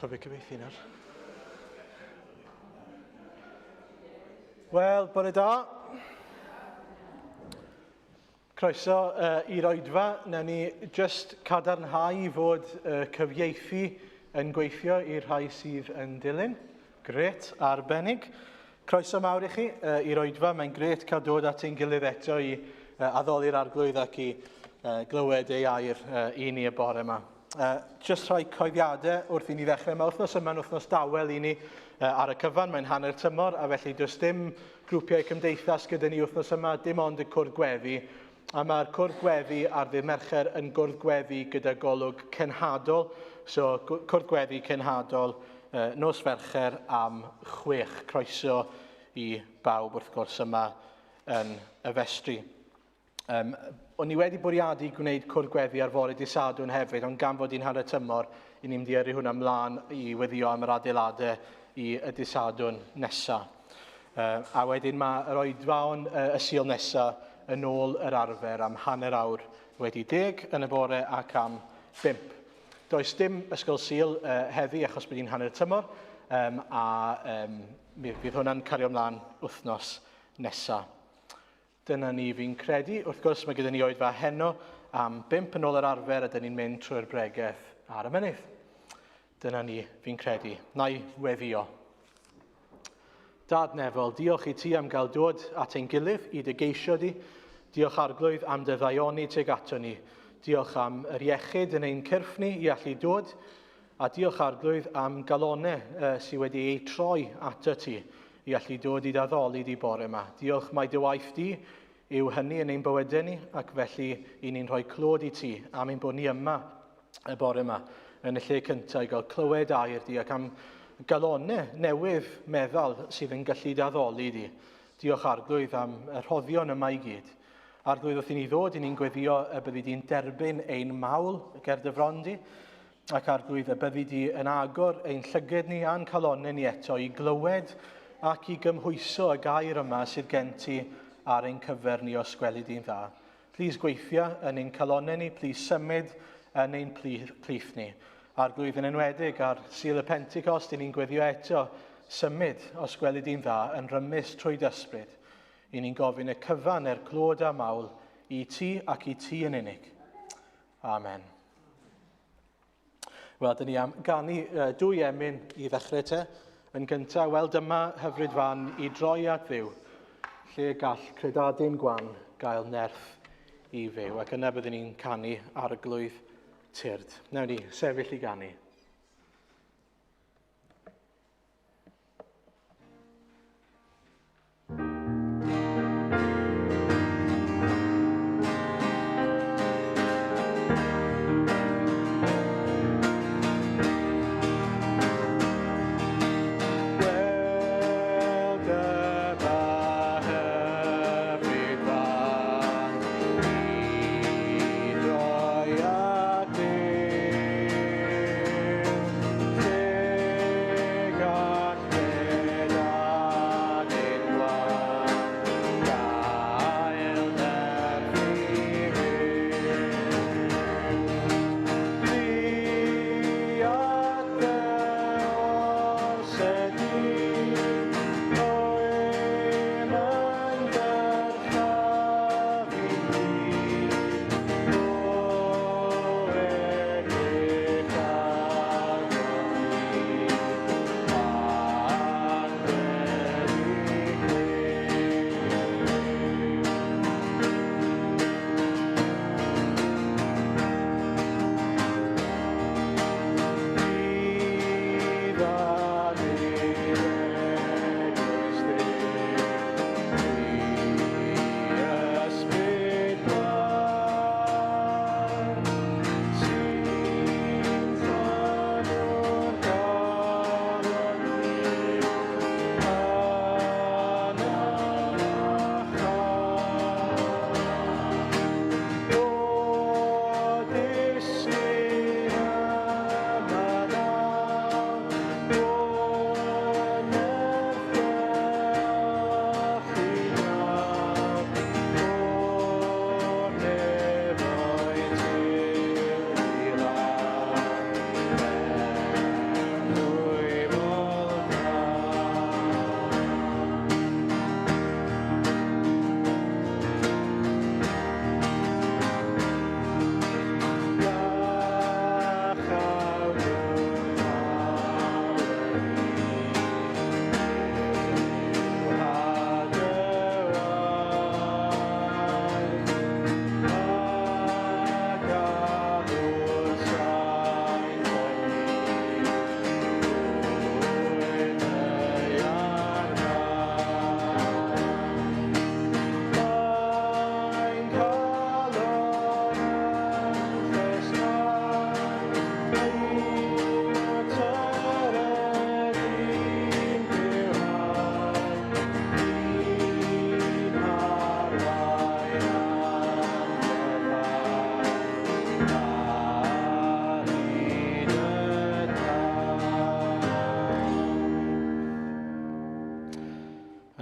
Cofio cyfeithi nawr. Wel, bore da. Croeso uh, i'r oedfa. Nawn ni just cadarnhau fod uh, cyfieithu yn gweithio i'r rhai sydd yn dilyn. Gret, arbennig. Croeso mawr i chi uh, i'r oedfa. Mae'n gret cael dod at ein gilydd eto i uh, addoli'r arglwydd ac i uh, glywed ei air uh, i ni y bore yma. Jyst rhai coeddiadau wrth i ni ddechrau. Mae wythnos yma'n wythnos dawel i ni ar y cyfan, mae'n hanner tymor, a felly does dim grwpiau cymdeithas gyda ni wythnos yma, dim ond y cwrdd gweddi. A mae'r cwrdd gweddi ar ddydd Mercher yn gwrdd gweddi gyda golwg cenhadol, so cwrdd gweddi cenhadol nos Fercher am chwech. Croeso i bawb wrth gwrs yma yn y festri. Um, o'n i wedi bwriadu gwneud cwrdd gweddi ar fore dydd Sadwrn hefyd, ond gan fod hi'n hanner tymor, i ni'n mynd i yrru hwnna mlaen i weddio am yr adeiladau i y dydd Sadwrn nesaf. Uh, a wedyn mae yr oedfaon uh, y Sul nesaf yn ôl yr arfer am hanner awr wedi deg yn y bore ac am bump. Does dim ysgol Sul uh, heddi achos bod hi'n hanner tymor, um, a um, mi fydd hwnna'n cario ymlaen wythnos nesaf. Dyna ni fi'n credu. Wrth gwrs mae gyda ni oedfa heno am bump yn ôl yr arfer a dyn ni'n mynd trwy'r bregeth ar y mynydd. Dyna ni fi'n credu. Na i weddio. Dad nefol, diolch i ti am gael dod at ein gilydd i dy geisio di. Diolch arglwydd am dy ddaioni tuag ato ni. Diolch am yr iechyd yn ein cyrff ni i allu dod. A diolch arglwydd am galonau uh, sydd wedi eu troi ato ti i allu dod i d'addoli di bore yma. Diolch mai dy waith di yw hynny yn ein bywydau ni, ac felly i ni'n rhoi clod i ti am ein bod ni yma y bore yma yn y lle cyntaf i gael clywed air di ac am galonau newydd meddal sydd yn gallu d'addoli di. Diolch Arglwydd am y rhoddion yma i gyd. Arglwydd wrth i ni ddod, i ni'n gweddio y byddi di'n derbyn ein mawl ger dy fron di, Ac Arglwydd, y byddi di yn agor ein llyged ni a'n calonnau ni eto i glywed ac i gymhwyso y gair yma sydd gen ti ar ein cyfer ni os gweli di'n dda. Plîs gweithia yn ein calonnau ni, plîs symud yn ein plith ni. Arglwydd yn enwedig ar Sul y Pentecost, i ni'n gweddio eto, symud os gweli di'n dda yn rymus trwy d'ysbryd. I ni'n gofyn y cyfan er clod a mawl i ti ac i ti yn unig. Amen. Wel, dyn ni am ganu uh, dwy emyn i ddechrau te. Yn gyntaf, wel dyma hyfryd fan i droi at Dduw, lle gall credadun gwan gael nerth i fyw. Ac yna byddwn ni'n canu arglwydd tyrd. Nawn ni sefyll i ganu.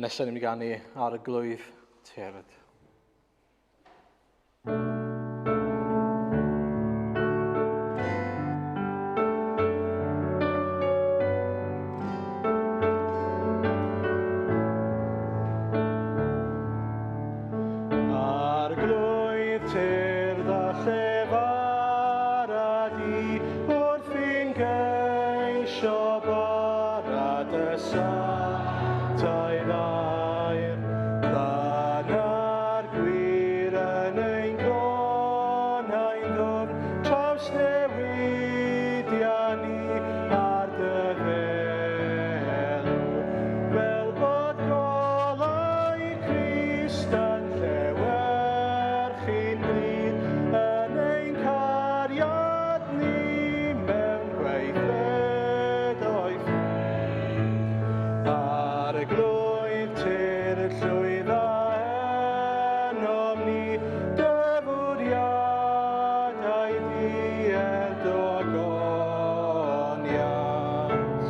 Nesaf ni'n mynd i ganu Arglwydd Tyrd. Arglwydd tyrd a llefara di wrth i'n geisio bara dy sanctaidd air. Planna'r gwir yn ein glonau'n ddwfn, trawsnewidia ni ar dy ddelw, fel bod golau Crist yn llewyrchu'n glir yn ein cariad ni mewn gweithredoedd ffydd. Arglwydd tyrd llwydda enom ni, dy fwriadau di er dy ogoniant.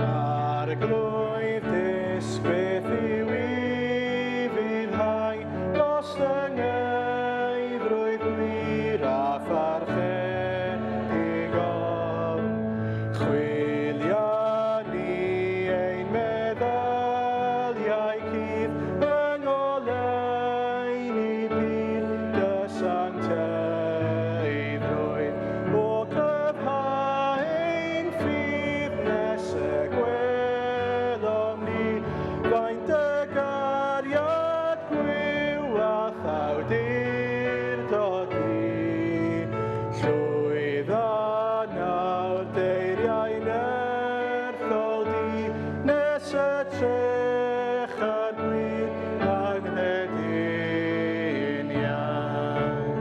Arglwydd dysg beth yw i fuddhau, gostyngeiddrwydd gwir a pharchedig ofn. Chwilia ni ein meddyliau cudd yng ngoleuni byd dy sancteiddrwydd. O cryfha ein ffydd nes y gwelom ni faint dy gariad gwiw a thawdurdod di. Llwydda nawr deiriau nerthol di nes y trecha'r gwir anghrediniaeth.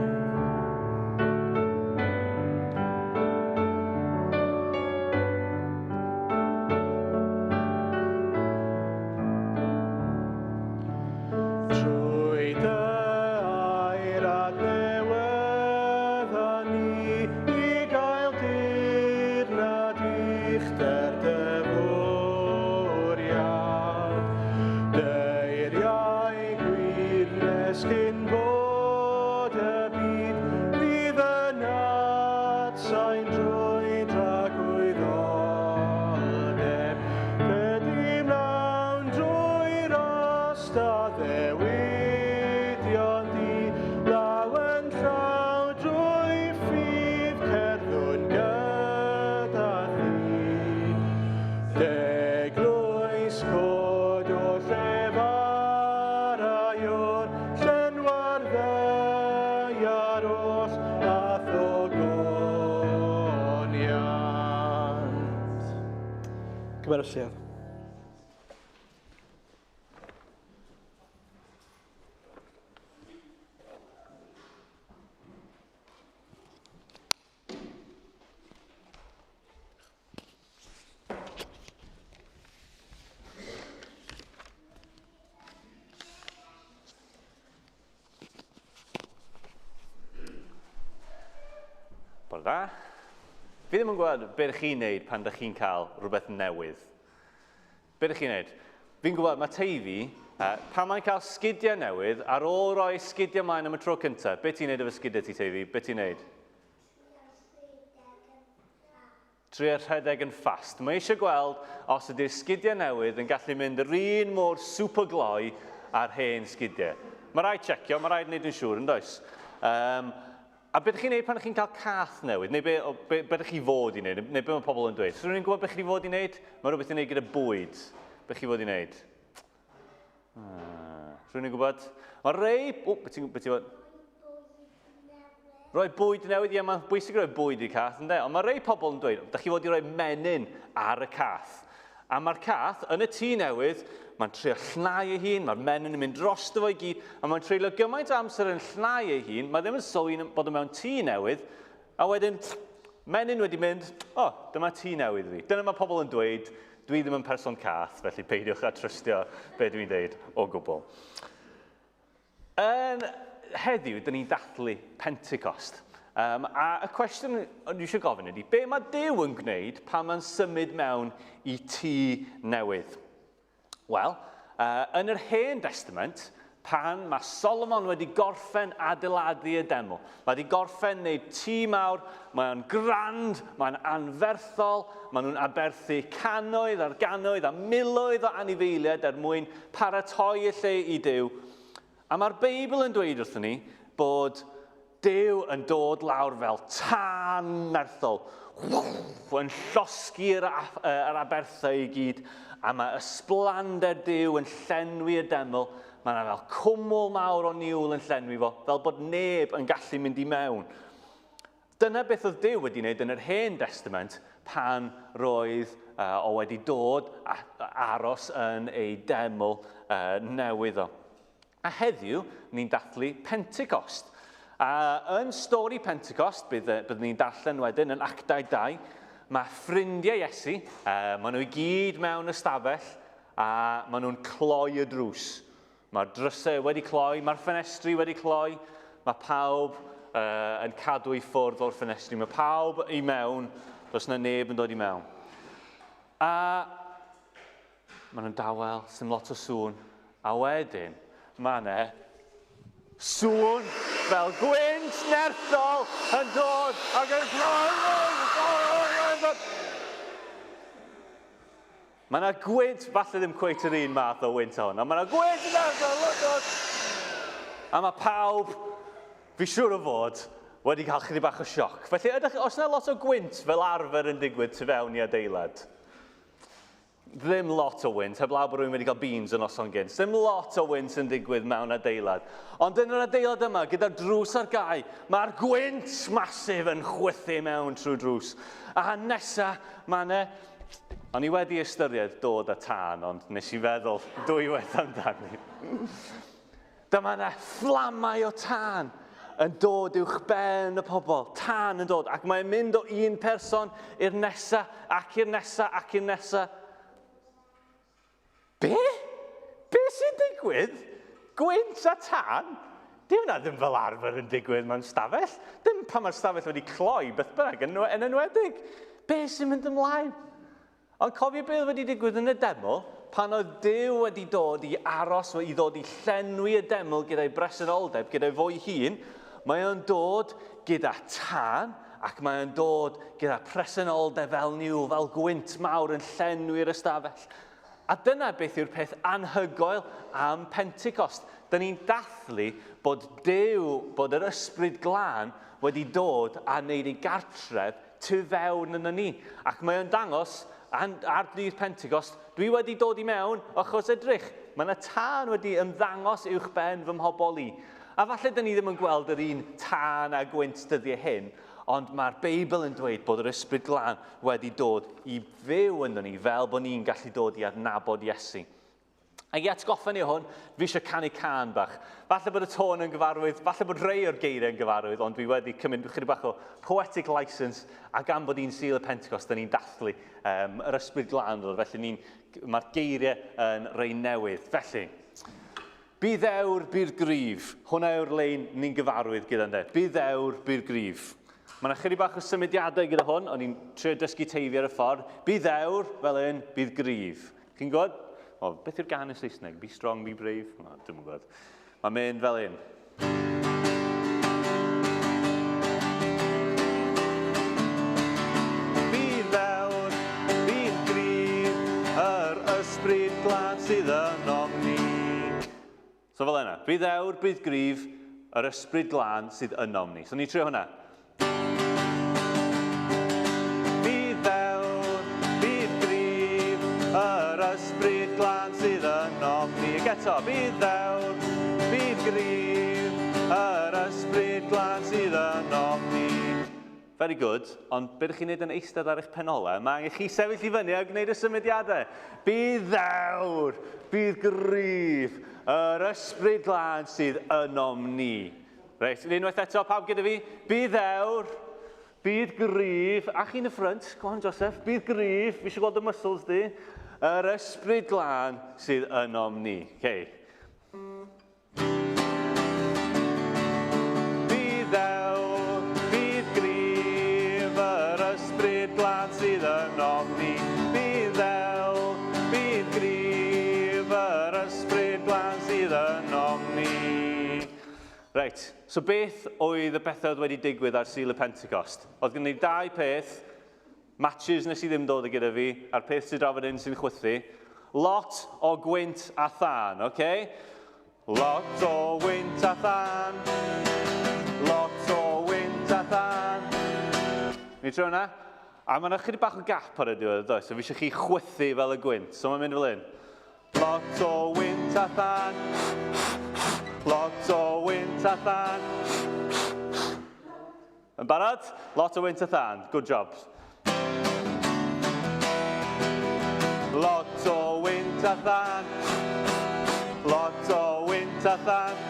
Trwy dy air adnewydda ni i gael dirnad uchder dy fwriad. Deiriau gwir nes cyn bod y byd fydd yn atsain drwy dragwyddoldeb. Rydym lawn drwy ras da ddewidion di, law yn llaw drwy ffydd cerddwn gyda thi. D'eglwys cod o llefaraiwr, llenwa'r ddaear oll a thogoniant. Cymerwch sedd. Bore da. Fi ddim yn gwybod beth ydych chi'n neud pan ydych chi'n cael rhywbeth newydd. Be ydych chi'n neud? Fi'n gwybod, mae Teifi, pan mae'n cael sgidiau newydd, ar ôl rhoi sgidiau mlaen am y tro cyntaf, be ti'n neud efo sgidiau ti, Teifi? Be ti'n neud? Trio rhedeg yn fast. Mae eisiau gweld os ydy'r sgidiau newydd yn gallu mynd yr un mor super gloi â'r hen sgidiau. Mae rhaid checio, mae rhaid wneud yn siŵr, yn does? Um, a beth ydych chi'n neud pan ydych chi'n cael cath newydd? Neu be, be, be ydych chi fod i wneud? Neu be mae pobl yn dweud? So rhywun gwybod beth chi fod i wneud? Mae rhywbeth i wneud gyda bwyd. Beth chi fod i wneud? Ah, rhywun yn gwybod? Mae rei... O, beth ti'n be ti fod? Rhoi bwyd newydd, ie, mae'n bwysig rhoi bwyd i'r cath, ynddo? Ond mae rei pobl yn dweud, da chi fod i roi menyn ar y cath. A mae'r cath yn y tŷ newydd, mae'n trio llnau ei hun, mae'r menyn yn mynd drosto fo i gyd, a mae'n treulio gymaint o amser yn llnau ei hun, mae ddim yn sylwi bod o mewn tŷ newydd, a wedyn, menyn wedi mynd, o, oh, dyma tŷ newydd fi. Dyna mae pobl yn dweud, dwi ddim yn person cath, felly peidiwch â trystio be dwi'n dweud o gwbl. Yn Heddiw, dyn ni'n dathlu Pentecost. Um, a y cwestiwn o'n i eisiau gofyn ydy, be mae Duw yn gwneud pan mae'n symud mewn i tŷ newydd? Wel, uh, yn yr Hen Testament, pan mae Solomon wedi gorffen adeiladu y deml, mae wedi gorffen wneud tŷ mawr, mae'n grand, mae'n anferthol, maen nhw'n aberthu cannoedd ar gannoedd a miloedd o anifeiliaid er mwyn paratoi y lle i Duw. A mae'r Beibl yn dweud wrthyn ni bod Duw yn dod lawr fel tân nerthol, yn llosgi'r yr aberthau i gyd, a mae ysblander Duw yn llenwi y deml, mae yna fel cwmwl mawr o niwl yn llenwi fo, fel bod neb yn gallu mynd i mewn. Dyna beth oedd Duw wedi wneud yn yr Hen Destament pan roedd uh, o wedi dod a aros yn ei deml uh, newydd o. A heddiw, ni'n dathlu Pentecost. A yn stori Pentecost, bydd, byddwn ni'n darllen wedyn yn Actau 2, mae ffrindiau Iesu, uh, maen nhw i gyd mewn ystafell a maen nhw'n cloi y drws. Mae'r drysau wedi cloi, mae'r ffenestri wedi cloi, mae pawb uh, yn cadw i ffwrdd o'r ffenestri, mae pawb i mewn, does yna neb yn dod i mewn. A maen nhw'n dawel, sy'n lot o sŵn, a wedyn mae yna sŵn fel gwynt nerthol yn dod ac yn Mae yna gwynt, falle ddim cweit yr un math o wynt o hwn, ond mae yna gwynt nerthol yn dod. A mae pawb, fi siŵr o fod, wedi cael chydig bach o sioc. Felly, ydych, os yna lot o gwynt fel arfer yn digwydd tu fewn i adeilad, Ddim lot o wynt, heblaw bod rhywun wedi cael beans y noson gynt. Ddim lot o wynt yn digwydd mewn adeilad. Ond yn yr adeilad yma, gyda'r drws ar gau, mae'r gwynt masif yn chwythu mewn trwy drws. A nesa, mae yna... O'n i wedi ystyried dod â tân, ond nes i feddwl dwywaith amdani. Dyma yna fflamau o tân yn dod uwch ben y pobl, tân yn dod, ac mae'n mynd o un person i'r nesa, ac i'r nesa, ac i'r nesa. Be? Be sy'n digwydd? Gwynt a tân? Di hwnna ddim fel arfer yn digwydd mewn stafell. Dim pan mae'r stafell wedi cloi, beth bynnag, yn, yn enwedig. Be sy'n mynd ymlaen? Ond cofio beth oedd wedi digwydd yn y deml, pan oedd Duw wedi dod i aros, i ddod i llenwi y deml gyda'i bresenoldeb, gyda'i fo'i hun, mae o'n dod gyda tân ac mae o'n dod gyda presenoldeb fel niwl, fel gwynt mawr yn llenwi'r ystafell. A dyna beth yw'r peth anhygoel am Pentecost. Dyn ni'n dathlu bod Duw, bod yr Ysbryd Glân wedi dod a wneud ei gartref tu fewn yno ni. Ac mae o'n dangos ar ddydd Pentecost, dwi wedi dod i mewn achos edrych, mae yna tân wedi ymddangos uwch ben fy mhobol i. A falle dyn ni ddim yn gweld yr un tân a gwynt dyddiau hyn, ond mae'r Beibl yn dweud bod yr Ysbryd Glân wedi dod i fyw ynddo ni fel bod ni'n gallu dod i adnabod Iesu. Ac i atgoffa ni o hwn, fi eisiau canu cân bach. Falle bod y tôn yn gyfarwydd, falle bod rhai o'r geiriau yn gyfarwydd, ond dwi wedi cymryd chydig bach o poetic license, a gan bod hi'n Sul y Pentecost, da ni'n dathlu um, yr ysbryd glân ddod, felly ni'n, mae'r geiriau yn rei newydd. Felly, bydd ewr, bydd gryf. Hwna yw'r lein ni'n gyfarwydd gyda ynde. Bydd ewr, bydd gryf. Mae yna chydig bach o symudiadau gyda hwn, o'n i'n trio dysgu teifi ar y ffordd. Bydd ewr, fel un, bydd gryf. Chi'n gwybod? O, beth yw'r gan yn Saesneg? Be strong, be brave? O, dwi'm yn gwybod. Mae'n mynd fel un. Bydd ddewr, bydd gryf, yr ysbryd glân sydd ynom ni. So fel yna, bydd ewr, bydd gryf, yr ysbryd glân sydd ynom ni. So ni'n trio hwnna. Bydd ewr, bydd gryf, yr ysbryd glân sydd ynom ni. Ac eto, bydd ewr, bydd gryf, yr ysbryd glân sydd ynom ni. Very good, ond be ydych chi'n neud yn eistedd ar eich penolau? Mae angen chi sefyll i fyny a gwneud y symudiadau. Bydd ddewr, bydd gryf, yr ysbryd glân sydd ynom ni. Reit, unwaith eto, pawb gyda fi. Bydd ddewr, bydd gryf, a chi'n y ffrynt, go on Joseph, bydd gryf, fi eisiau gweld y muscles di. Yr ysbryd glân sydd ynom ni. Okay. Glân sydd ynom ni. Bydd ddewr, bydd gryf, yr Ysbryd Glân sydd ynom ni. Reit, so beth oedd y bethau oedd wedi digwydd ar Sul y Pentecost? Oedd gen i dau peth, matches nes i ddim dod o gyda fi, a'r peth sydd draw fan hyn sy'n chwythu. Lot o gwynt a thân, oce? Okay? Lot o wynt a thân. Lot o wynt a thân. Ni tro hwnna? A mae yna chydig bach o gap ar y diwedd, does? So fi eisiau chi chwythu fel y gwynt. So mae'n mynd fel hyn. Lot o wynt a thân. Lot o wynt a thân. Yn barod? Lot o wynt a thân. Good job. Lot o wynt a thân. Lot o wynt a thân.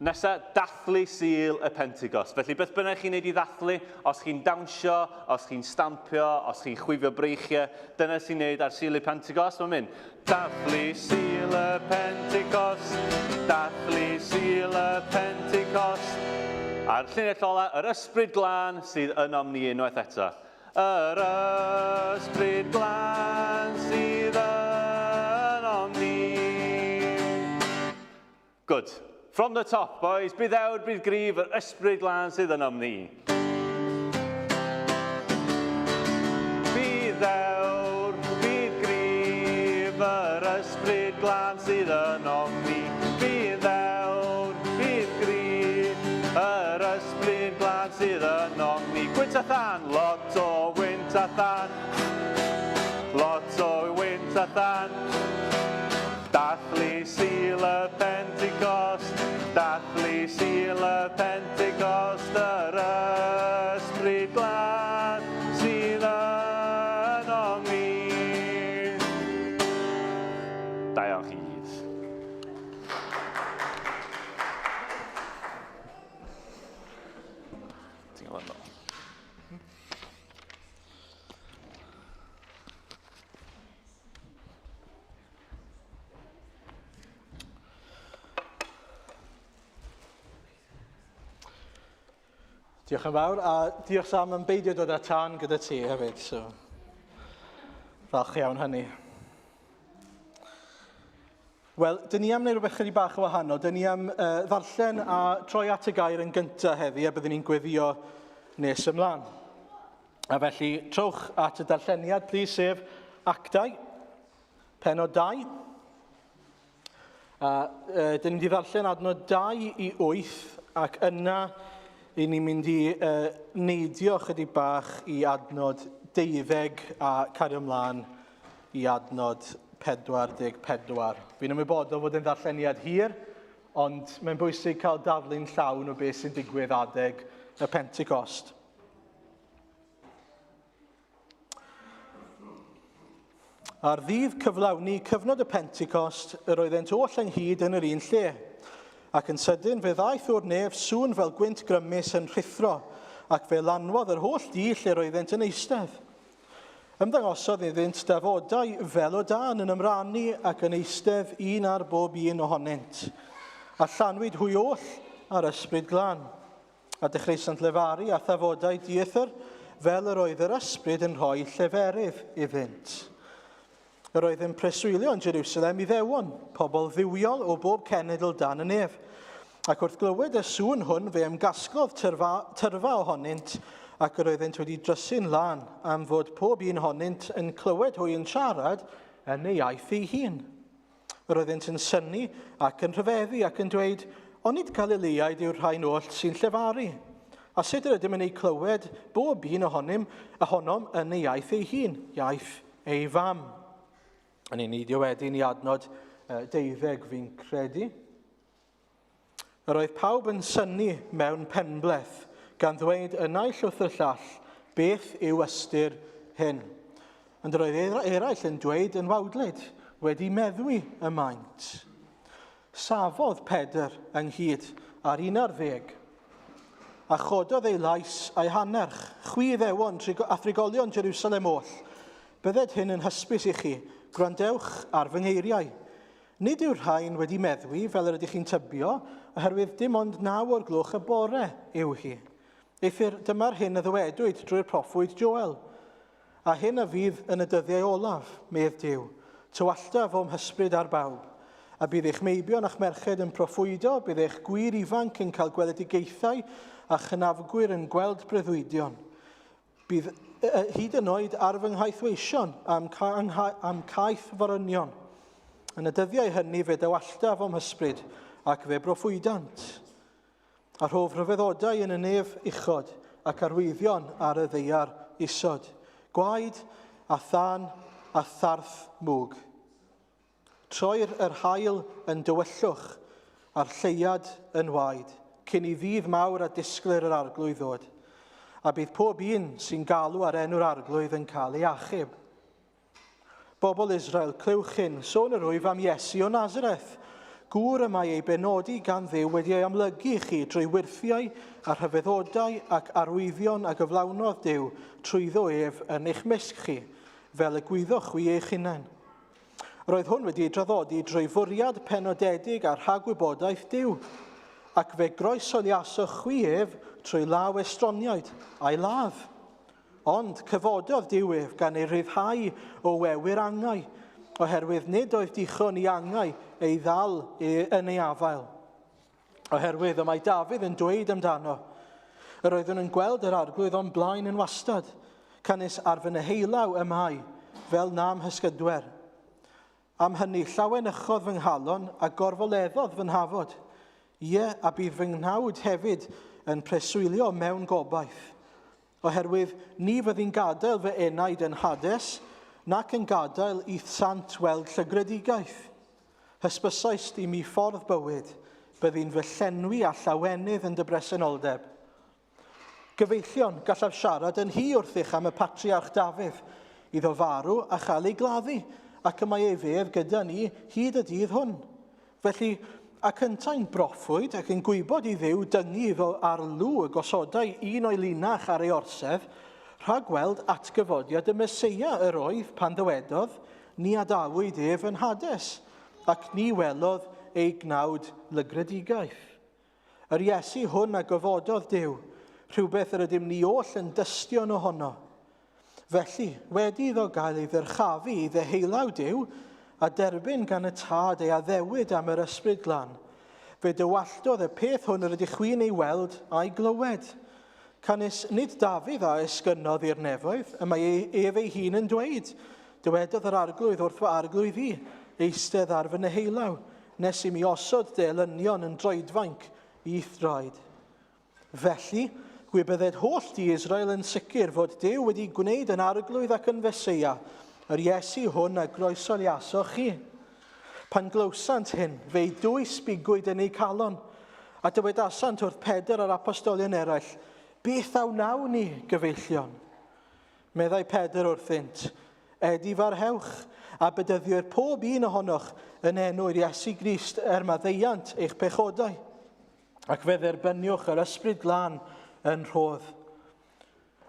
Nesa, dathlu Sul y Pentecost. Felly, beth bynnag chi'n neud i ddathlu, os chi'n dawnsio, os chi'n stampio, os chi'n chwifio breichiau, dyna sy'n neud ar Sul y Pentecost. Mae'n mynd, Dathlu Sul y Pentecost, dathlu Sul y Pentecost. A'r llinell ola, yr Ysbryd Glân sydd ynom ni unwaith eto. Yr Ysbryd Glân sydd ynom ni. Good. From the top, boys. Bydd ewr, bydd gryf, yr ysbryd glân sydd ynom ni. Bydd ewr, bydd gryf, yr ysbryd glân sydd ynom ni. Bydd ewr, bydd gryf, yr ysbryd glân sydd ynom ni. Gwynt a thân, lot o wynt a thân. Lot o wynt a thân. Dathlu Sul y Pentecost, dathlu Sul y Pentecost, yr Ysbryd Glân sydd ynom ni. Da iawn chi gyd. Ti'n gwybod nôl. Diolch yn fawr, a diolch Sam am beidio dod â tân gyda ti hefyd, so falch iawn hynny. Wel, dyn ni am wneud rhywbeth chydig bach o wahanol. Dyn ni am uh, ddarllen a troi at y gair yn gyntaf heddi, a byddwn ni'n gweddio nes ymlaen. A felly, trowch at y darlleniad, plîs, sef Actau, penod 2. A uh, dyn ni'n mynd i ddarllen adnod 2 i 8, ac yna i ni'n mynd i uh, neidio chydig bach i adnod 12 a cario ymlaen i adnod 44. Fi'n ymwybodol fod yn ddarlleniad hir, ond mae'n bwysig cael darlun llawn o beth sy'n digwydd adeg y Pentecost. Ar ddydd cyflawni cyfnod y Pentecost, yr oeddent oll ynghyd yn yr un lle. Ac yn sydyn fe ddaeth o'r nef sŵn fel gwynt grymus yn rhuthro, ac fe lanwodd yr holl dŷ lle roeddent yn eistedd. Ymddangosodd iddynt dafodau fel o dân yn ymrannu ac yn eistedd un ar bob un ohonynt. A llanwyd hwy oll â'r Ysbryd Glân. A dechreusant lefaru a thafodau dieithr, fel yr oedd yr Ysbryd yn rhoi lleferydd iddynt. Yr oedd yn preswylio yn Jerusalem Iddewon, pobl dduwiol o bob cenedl dan y nef. Ac wrth glywed y sŵn hwn, fe ymgasglodd tyrfa, tyrfa ohonynt, ac yr oeddent wedi drysu'n lân, am fod pob un ohonynt yn clywed hwy yn siarad yn ei iaith ei hun. Yr oeddent yn synnu ac yn rhyfeddu ac yn dweud, Onid Galileaid yw'r rhain oll sy'n llefaru? A sut yr ydym yn eu clywed bob un ohonym, ohonom yn ei iaith ei hun, iaith ei fam? Yn ei neidio wedyn i adnod deuddeg fi'n credu. Yr oedd pawb yn synnu mewn penbleth, gan ddweud y naill wrth y llall, Beth yw ystyr hyn? Ond yr oedd eraill yn dweud yn wawdlyd, Wedi meddwi y maent. Safodd Pedr ynghyd â'r un ar ddeg, a chododd ei lais a'i hannerch, Chwi Iddewon a thrigolion Jerusalem oll, bydded hyn yn hysbys i chi, gwrandewch ar fy ngeiriau. Nid yw'r rhain wedi meddwi, fel yr ydych chi'n tybio, oherwydd dim ond naw o'r gloch y bore yw hi. Eithr dyma'r hyn a ddywedwyd drwy'r proffwyd Joel. A hyn a fydd yn y dyddiau olaf, medd Duw, tywalltaf o'm hysbryd ar bawb. A bydd eich meibion a'ch merched yn proffwydo, bydd eich gwŷr ifanc yn cael gweledigaethau a chynafgwyr yn gweld breuddwydion. Bydd hyd yn oed ar fy nghaethweision a'm, a'm caeth forynion. Yn y dyddiau hynny fe dywalltaf o'm hysbryd ac fe broffwydant. A rhof rhyfeddodau yn y nef uchod ac arwyddion ar y ddaear isod, gwaed a thân a tharth mwg. Troir yr haul yn dywyllwch a'r lleuad yn waed, cyn i ddydd mawr a disgwyl yr arglwydd ddod. A bydd pob un sy'n galw ar enw'r arglwydd yn cael ei achub. Bobl Israel, clywch hyn, sôn yr wyf am Iesu o Nazareth, gŵr y mae ei benodi gan Dduw wedi ei amlygu i chi drwy wyrthiau a rhyfeddodau ac arwyddion a gyflawnodd Duw trwyddo ef yn eich mysg chi, fel y gwyddoch chwi eich hunain. Roedd hwn wedi ei draddodi drwy fwriad penodedig a rhagwybodaeth Duw, ac fe groeshoeliasoch chwi ef trwy law estroniaid a'i ladd. Ond cyfododd Duw ef gan ei ryddhau o wewyr angau, oherwydd nid oedd dichon i angau ei ddal e yn ei afael. Oherwydd y mae Dafydd yn dweud amdano, Yr oeddwn yn gweld yr arglwydd o'm blaen yn wastad, canys ar fy neheullaw y mae, fel na'm hysgydwer. Am hynny, llawenychodd fy nghalon a gorfoleddodd fy nhafod. Ie, a bydd fy nghnawd hefyd yn preswylio mewn gobaith. Oherwydd ni fyddi'n gadael fy enaid yn Hades, nac yn gadael i'th sant weld llygredigaeth. Hysbysaist i mi ffordd bywyd, byddi'n fy llenwi â llawenydd yn dy bresenoldeb. Gyfeillion, gallaf siarad yn hi wrthych am y patriarch Dafydd, iddo farw a chael ei gladdu, ac y mae ei fedd gyda ni hyd y dydd hwn. Felly, ac yntau'n broffwyd ac yn gwybod i Dduw dyngu iddo ar lw y gosodai un o'i linach ar ei orsedd, rhagweld atgyfodiad y Meseia yr oedd pan ddywedodd, Ni adawyd ef yn Hades, ac ni welodd ei gnawd lygredigaeth. Yr Iesu hwn a gyfododd Duw, rhywbeth yr ydym ni oll yn dystion ohono. Felly, wedi iddo gael ei ddyrchafu i ddeheulaw Duw, a derbyn gan y Tad ei addewid am yr Ysbryd Glân, fe dywalltodd y peth hwn yr ydych chwi'n ei weld a'i glywed. Canys nid Dafydd a esgynnodd i'r nefoedd, y mae ef ei hun yn dweud, Dywedodd yr Arglwydd wrth fy Arglwydd i, eistedd ar fy neheulaw, nes i mi osod dy elynion yn droedfainc i'th draed. Felly, gwybydded holl di Israel yn sicr fod Duw wedi gwneud yn arglwydd ac yn Feseia, yr Iesu hwn a groesoliasoch chi. Pan glywsant hyn, fe'i dwys bigwyd yn eu calon, a dywedasant wrth Pedr a'r apostolion eraill, Beth a wnawn ni, gyfeillion? Meddai Pedr wrthynt, Edifarhewch, a bedyddiwr pob un ohonoch yn enw'r Iesu Grist er maddeuant eich pechodau, ac fe dderbyniwch yr Ysbryd Glân yn rhodd.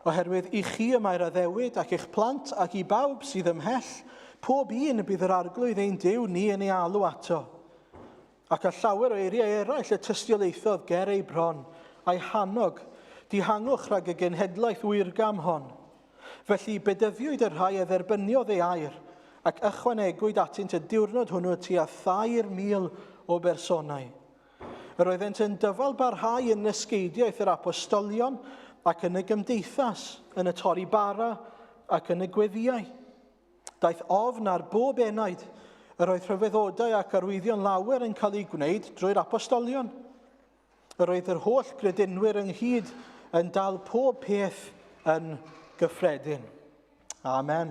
Oherwydd i chi y mae'r addewid ac eich plant ac i bawb sydd ymhell, pob un y bydd yr Arglwydd ein Duw ni yn ei alw ato. Ac â llawer o eiriau eraill y tystiolaethodd ger ei bron, a'i hannog, Dihangwch rhag y genhedlaeth wyrgam hon. Felly bedyddiwyd y rhai a dderbyniodd ei air, ac ychwanegwyd atynt y diwrnod hwnnw tua 3,000 o bersonau. Yr oeddent yn dyfal barhau yn nysgeidiaeth yr apostolion ac yn y gymdeithas, yn y torri bara ac yn y gweddïau. Daeth ofn ar bob enaid. Yr oedd rhyfeddodau ac arwyddion lawer yn cael eu gwneud drwy'r apostolion. Yr oedd yr holl gredinwyr ynghyd yn dal pob peth yn gyffredin. Amen.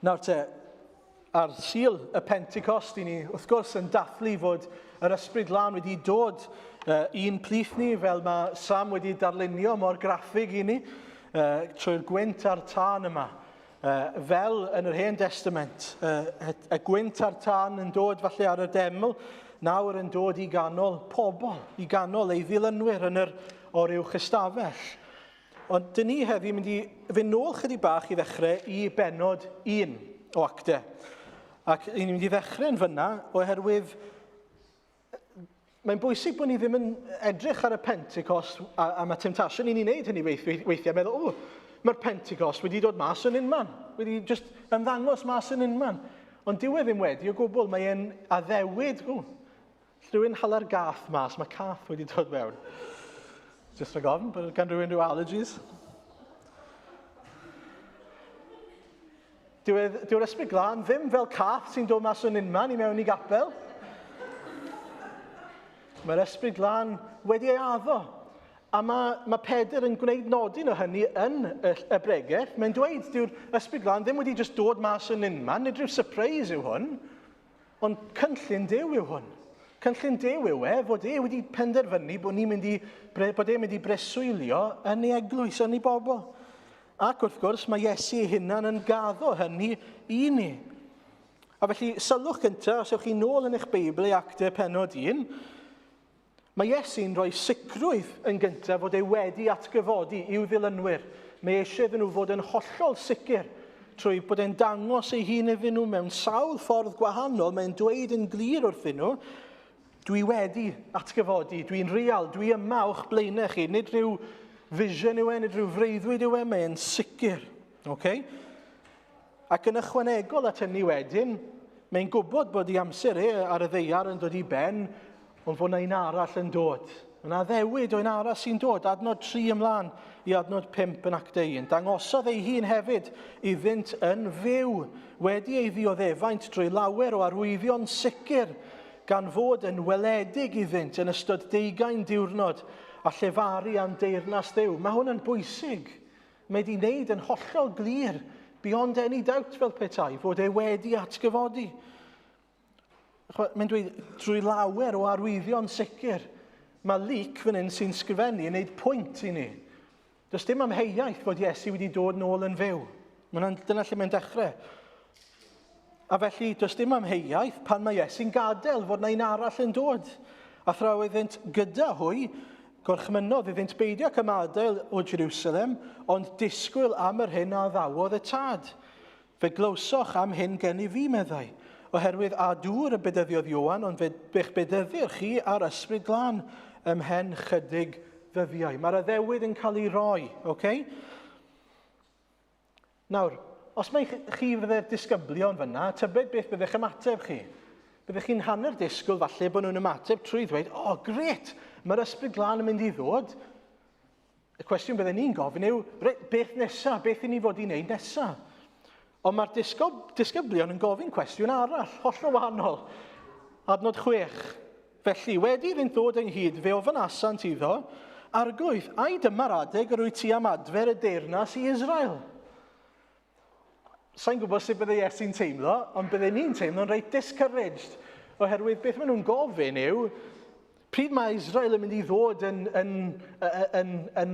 Nawr te, ar Sul y Pentecost, i ni wrth gwrs yn dathlu fod yr Ysbryd Lân wedi dod i'n plith ni, fel mae Sam wedi darlunio mor graffig i ni, trwy'r gwynt a'r tân yma. Fel yn yr Hen Testament, y gwynt a'r tân yn dod falle ar y deml, nawr yn dod i ganol pobl, i ganol ei ddilynwyr yn yr oruwch ystafell. Ond dyn ni heddi mynd i fynd nôl chydig bach i ddechrau i bennod 1 o acte. Ac ni'n mynd i ddechrau yn fyna oherwydd Mae'n bwysig bod ni ddim yn edrych ar y Pentecost, a, a mae temtasiwn i ni wneud hynny weithiau, weithiau meddwl, o, mae'r Pentecost wedi dod mas yn unman, wedi just ymddangos mas yn unman. Ond dyw e ddim wedi o gwbl, mae e'n addewid, o, rhywun hala'r gath mas, mae cath wedi dod mewn. Just rhag ofn, bod gan rhywun rhyw allergies. Dyw, e, dyw'r ysbryd glân ddim fel cath sy'n dod mas o'n unman i mewn i gapel. Mae'r ysbryd glân wedi ei addo. A mae, mae Pedr yn gwneud nodyn o hynny yn y, y bregeth. Mae'n dweud, dyw'r ysbryd glân ddim wedi just dod mas yn unman, nid rhyw surprise yw hwn, ond cynllun Duw yw hwn. Cynllun Duw yw e fod e wedi penderfynu bod, ni'n mynd i, bod e'n mynd i breswylio yn ei eglwys, yn ei bobl. Ac wrth gwrs, mae Iesu ei hunan yn gaddo hynny i ni. A felly, sylwch gyntaf, os ewch chi nôl yn eich Beibl i Actau penod 1, mae Iesu'n rhoi sicrwydd yn gyntaf fod e wedi atgyfodi i'w ddilynwyr. Mae eisiau iddyn nhw fod yn hollol sicr trwy bod e'n dangos ei hun iddyn nhw mewn sawl ffordd gwahanol. Mae'n dweud yn glir wrthyn nhw, Dwi wedi atgyfodi, dwi'n real, dwi yma o'ch blaenau chi. Nid rhyw vision yw e, nid rhyw freuddwyd yw e, mae'n sicr. Okay? Ac yn ychwanegol at hynny wedyn, mae'n gwybod bod ei amser e ar y ddeiar yn dod i ben, ond fod yna un arall yn dod. Mae yna addewid o un arall sy'n dod, adnod 3 ymlaen i adnod 5 yn actau 1. Dangosodd ei hun hefyd iddynt yn fyw, wedi ei ddioddefaint drwy lawer o arwyddion sicr, gan fod yn weledig iddynt yn ystod deugain diwrnod a llefaru am deyrnas Dduw. Mae hwn yn bwysig. Mae wedi wneud yn hollol glir, beyond any doubt fel petai, fod e wedi atgyfodi. Mae'n dweud, drwy lawer o arwyddion sicr, mae Luc fan hyn sy'n sgrifennu yn gwneud pwynt i ni. Does dim amheuaeth fod Iesu wedi dod nôl yn fyw. Mae'n, dyna lle mae'n dechrau. A felly, does dim amheuaeth pan mae Iesu'n gadael fod na un arall yn dod. A thra oeddynt gyda hwy, gorchmynnodd iddynt beidio ac ymadael o Jerusalem, ond disgwyl am yr hyn a ddawodd y tad. Fe glywsoch am hyn gennyf fi, meddai, oherwydd â dŵr y bedyddiodd Ioan, ond fe fe'ch bedyddir chi â'r Ysbryd Glân ymhen chydig ddyddiau. Mae'r addewid yn cael ei roi, oce? Okay? Nawr, os mae chi fydde'r disgyblion fyna, tybed beth byddech ymateb chi? Byddech chi'n hanner disgwyl falle bod nhw'n ymateb trwy ddweud, o, oh, gret, mae'r Ysbryd Glân yn mynd i ddod. Y cwestiwn bydden ni'n gofyn yw, reit, beth nesa? Beth i ni fod i wneud nesa? Ond mae'r disgyblion yn gofyn cwestiwn arall, hollol wahanol. Adnod 6. Felly, wedi iddynt ddod ynghyd, fe ofynasant iddo, Arglwydd, ai dyma'r adeg yr wyt ti am adfer y deyrnas i Israel? Sa'n gwybod sut bydde Iesu'n teimlo, ond bydde ni'n teimlo'n reit discouraged, oherwydd beth maen nhw'n gofyn yw, pryd mae Israel yn mynd i ddod yn, yn, yn, yn,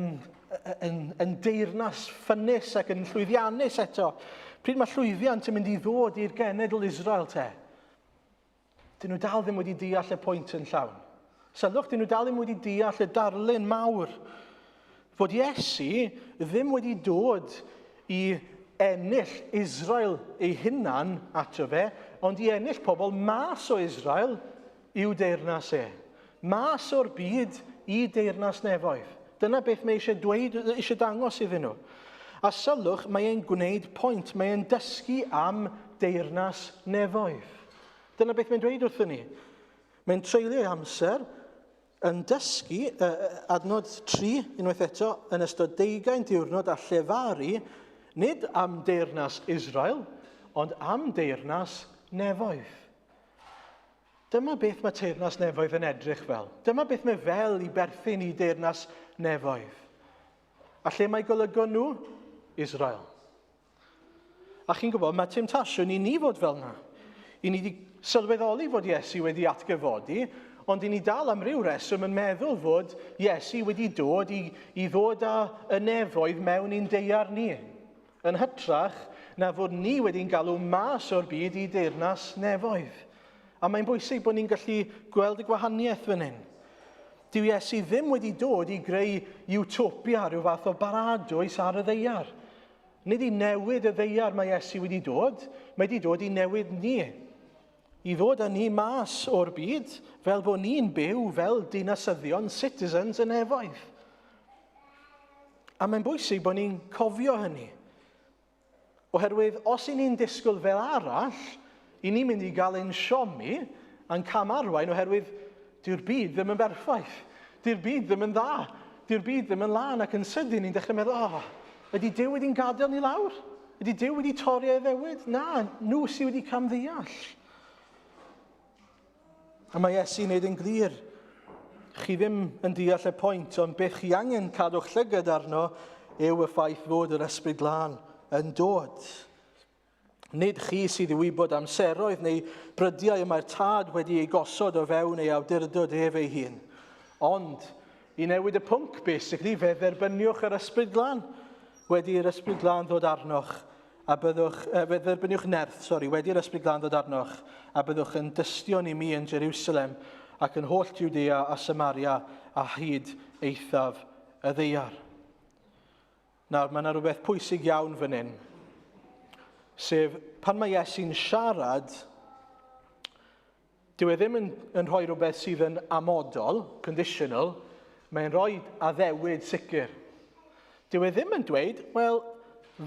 yn, yn deyrnas ffynus ac yn llwyddiannus eto? Pryd mae llwyddiant yn mynd i ddod i'r genedl Israel te? Dyn nhw dal ddim wedi deall y pwynt yn llawn. Sylwch, dyn nhw dal ddim wedi deall y darlun mawr. Fod Iesu ddim wedi dod i ennill Israel ei hunan ato fe, ond i ennill pobl mas o Israel i'w deyrnas e. Mas o'r byd i deyrnas nefoedd. Dyna beth mae eisiau dweud, eisiau dangos iddyn nhw. A sylwch, mae e'n gwneud pwynt, mae e'n dysgu am deyrnas nefoedd. Dyna beth mae'n dweud wrthyn ni. Mae'n treulio ei amser yn dysgu, uh, adnod 3, unwaith eto, yn ystod deugain diwrnod a llefaru, nid am deyrnas Israel, ond am deyrnas nefoedd. Dyma beth mae teyrnas nefoedd yn edrych fel. Dyma beth mae fel i berthyn i deyrnas nefoedd. A lle mae golygon nhw? Israel. A chi'n gwybod, mae temtasiwn i ni fod fel yna. I ni wedi sylweddoli fod Iesu wedi atgyfodi, ond i ni dal am ryw reswm yn meddwl fod Iesu wedi dod i, i ddod â y nefoedd mewn i'n deiar ni. Yn hytrach na fod ni wedi'n galw mas o'r byd i deyrnas nefoedd. A mae'n bwysig bod ni'n gallu gweld y gwahaniaeth fan hyn. Dyw Iesu ddim wedi dod i greu utopia, rhyw fath o baradwys ar y ddeiar. Nid i newid y ddeiar mae Iesu wedi dod, mae wedi dod i newid ni. I ddod â ni mas o'r byd fel bod ni'n byw fel dinasyddion, citizens, y nefoedd. A mae'n bwysig bod ni'n cofio hynny. Oherwydd os i ni'n disgwyl fel arall, i ni'n mynd i gael ein siomi a'n camarwain oherwydd dyw'r byd ddim yn berffaith. Dyw'r byd ddim yn dda. Dyw'r byd ddim yn lân ac yn sydyn ni'n dechrau meddwl, oh, ydy Duw wedi'n gadael ni lawr? Ydy Duw wedi torri ei addewid? Na, nhw sydd wedi camddeall. A mae Iesu'n neud yn glir. Chi ddim yn deall y pwynt, ond beth chi angen cadw'ch llygad arno yw y ffaith fod yr Ysbryd Glân yn dod. Nid chi sydd i wybod amseroedd neu brydiau y mae'r Tad wedi ei gosod o fewn ei awdurdod ef ei hun. Ond, i newid y pwnc, basically, fe dderbyniwch yr Ysbryd Glân wedi i'r Ysbryd Glân ddod arnoch, a byddwch, fe dderbyniwch nerth, sori, wedi i'r Ysbryd Glân ddod arnoch, a byddwch yn dystion i mi yn Jerusalem ac yn holl Judea a Samaria a hyd eithaf y ddaear. Nawr, mae yna rhywbeth pwysig iawn fan hyn, sef pan mae Iesu'n siarad, dyw e ddim yn, yn rhoi rhywbeth sydd yn amodol, conditional, mae'n rhoi addewid sicr. Dyw e ddim yn dweud, wel,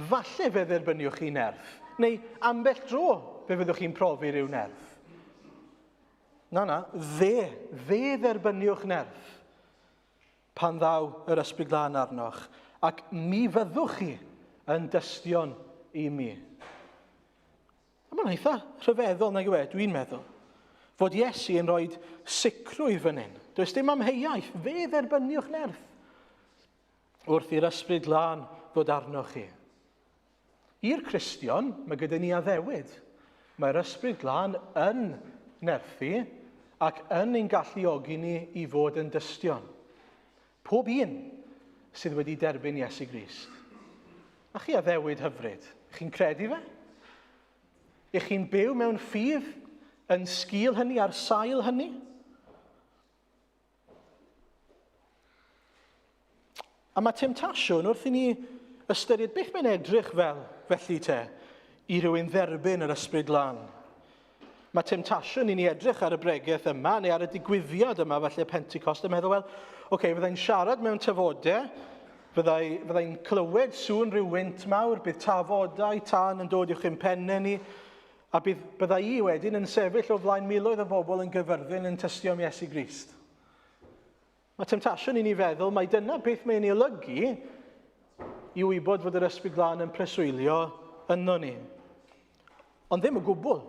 falle fe dderbyniwch chi nerth, neu ambell dro fe fyddwch chi'n profi rhyw nerth. Na, na, fe, fe dderbyniwch nerth pan ddaw yr Ysbryd Glân arnoch, ac mi fyddwch chi yn dystion i mi. A mae'n eitha rhyfeddol, nag yw e, dwi'n meddwl, fod Iesu yn rhoi sicrwydd fan hyn. Does dim amheuaeth, fe dderbyniwch nerth wrth i'r Ysbryd Glân ddod arnoch chi. I'r Cristion, mae gyda ni addewid. Mae'r Ysbryd Glân yn nerthu ac yn ein galluogi ni i fod yn dystion. Pob un sydd wedi derbyn Iesu Grist. A chi addewid hyfryd. Chi'n credu fe? Ych chi'n byw mewn ffydd yn sgil hynny, ar sail hynny? A mae temtasiwn wrth i ni ystyried beth mae'n edrych fel, felly te, i rywun dderbyn yr Ysbryd Glân. Mae temtasiwn i ni edrych ar y bregeth yma, neu ar y digwyddiad yma, falle Pentecost, a meddwl, wel, oce, okay, fyddai'n siarad mewn tafodau, fyddai, fyddai'n clywed sŵn rhyw wynt mawr, bydd tafodau tân yn dod uwch ein pennau ni, a bydd, byddai i wedyn yn sefyll o flaen miloedd o bobl yn gyfyrddin yn tystio am Iesu Grist. Mae temtasiwn i ni feddwl mai dyna beth mae'n ei olygu i wybod fod yr Ysbryd Glân yn preswylio yno ni. Ond ddim o gwbl.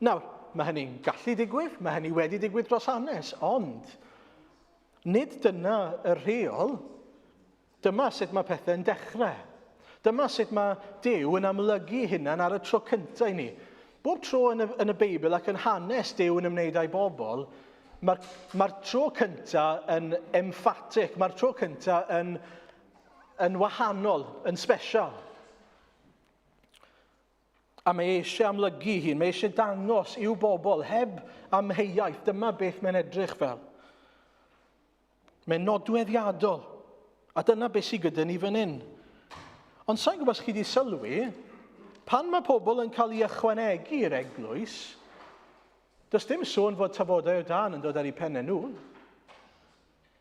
Nawr, mae hynny'n gallu digwydd, mae hynny wedi digwydd dros hanes, ond nid dyna y rheol. Dyma sut mae pethau'n dechrau. Dyma sut mae Duw yn amlygu hunan ar y tro cyntaf i ni. Bob tro yn y, yn y Beibl ac yn hanes Duw yn ymwneud â'i bobl, mae'r mae tro cyntaf yn emphatic, mae'r tro cyntaf yn, yn wahanol, yn special. A mae eisiau amlygu hun, mae eisiau dangos i'w bobl heb amheuaeth, dyma beth mae'n edrych fel. Mae'n nodweddiadol. A dyna beth sydd gyda ni fan hyn. Ond sa'n gwybod os chi wedi sylwi, pan mae pobl yn cael ei ychwanegu i'r eglwys, does dim sôn fod tafodau o dan yn dod ar eu pennau nhw.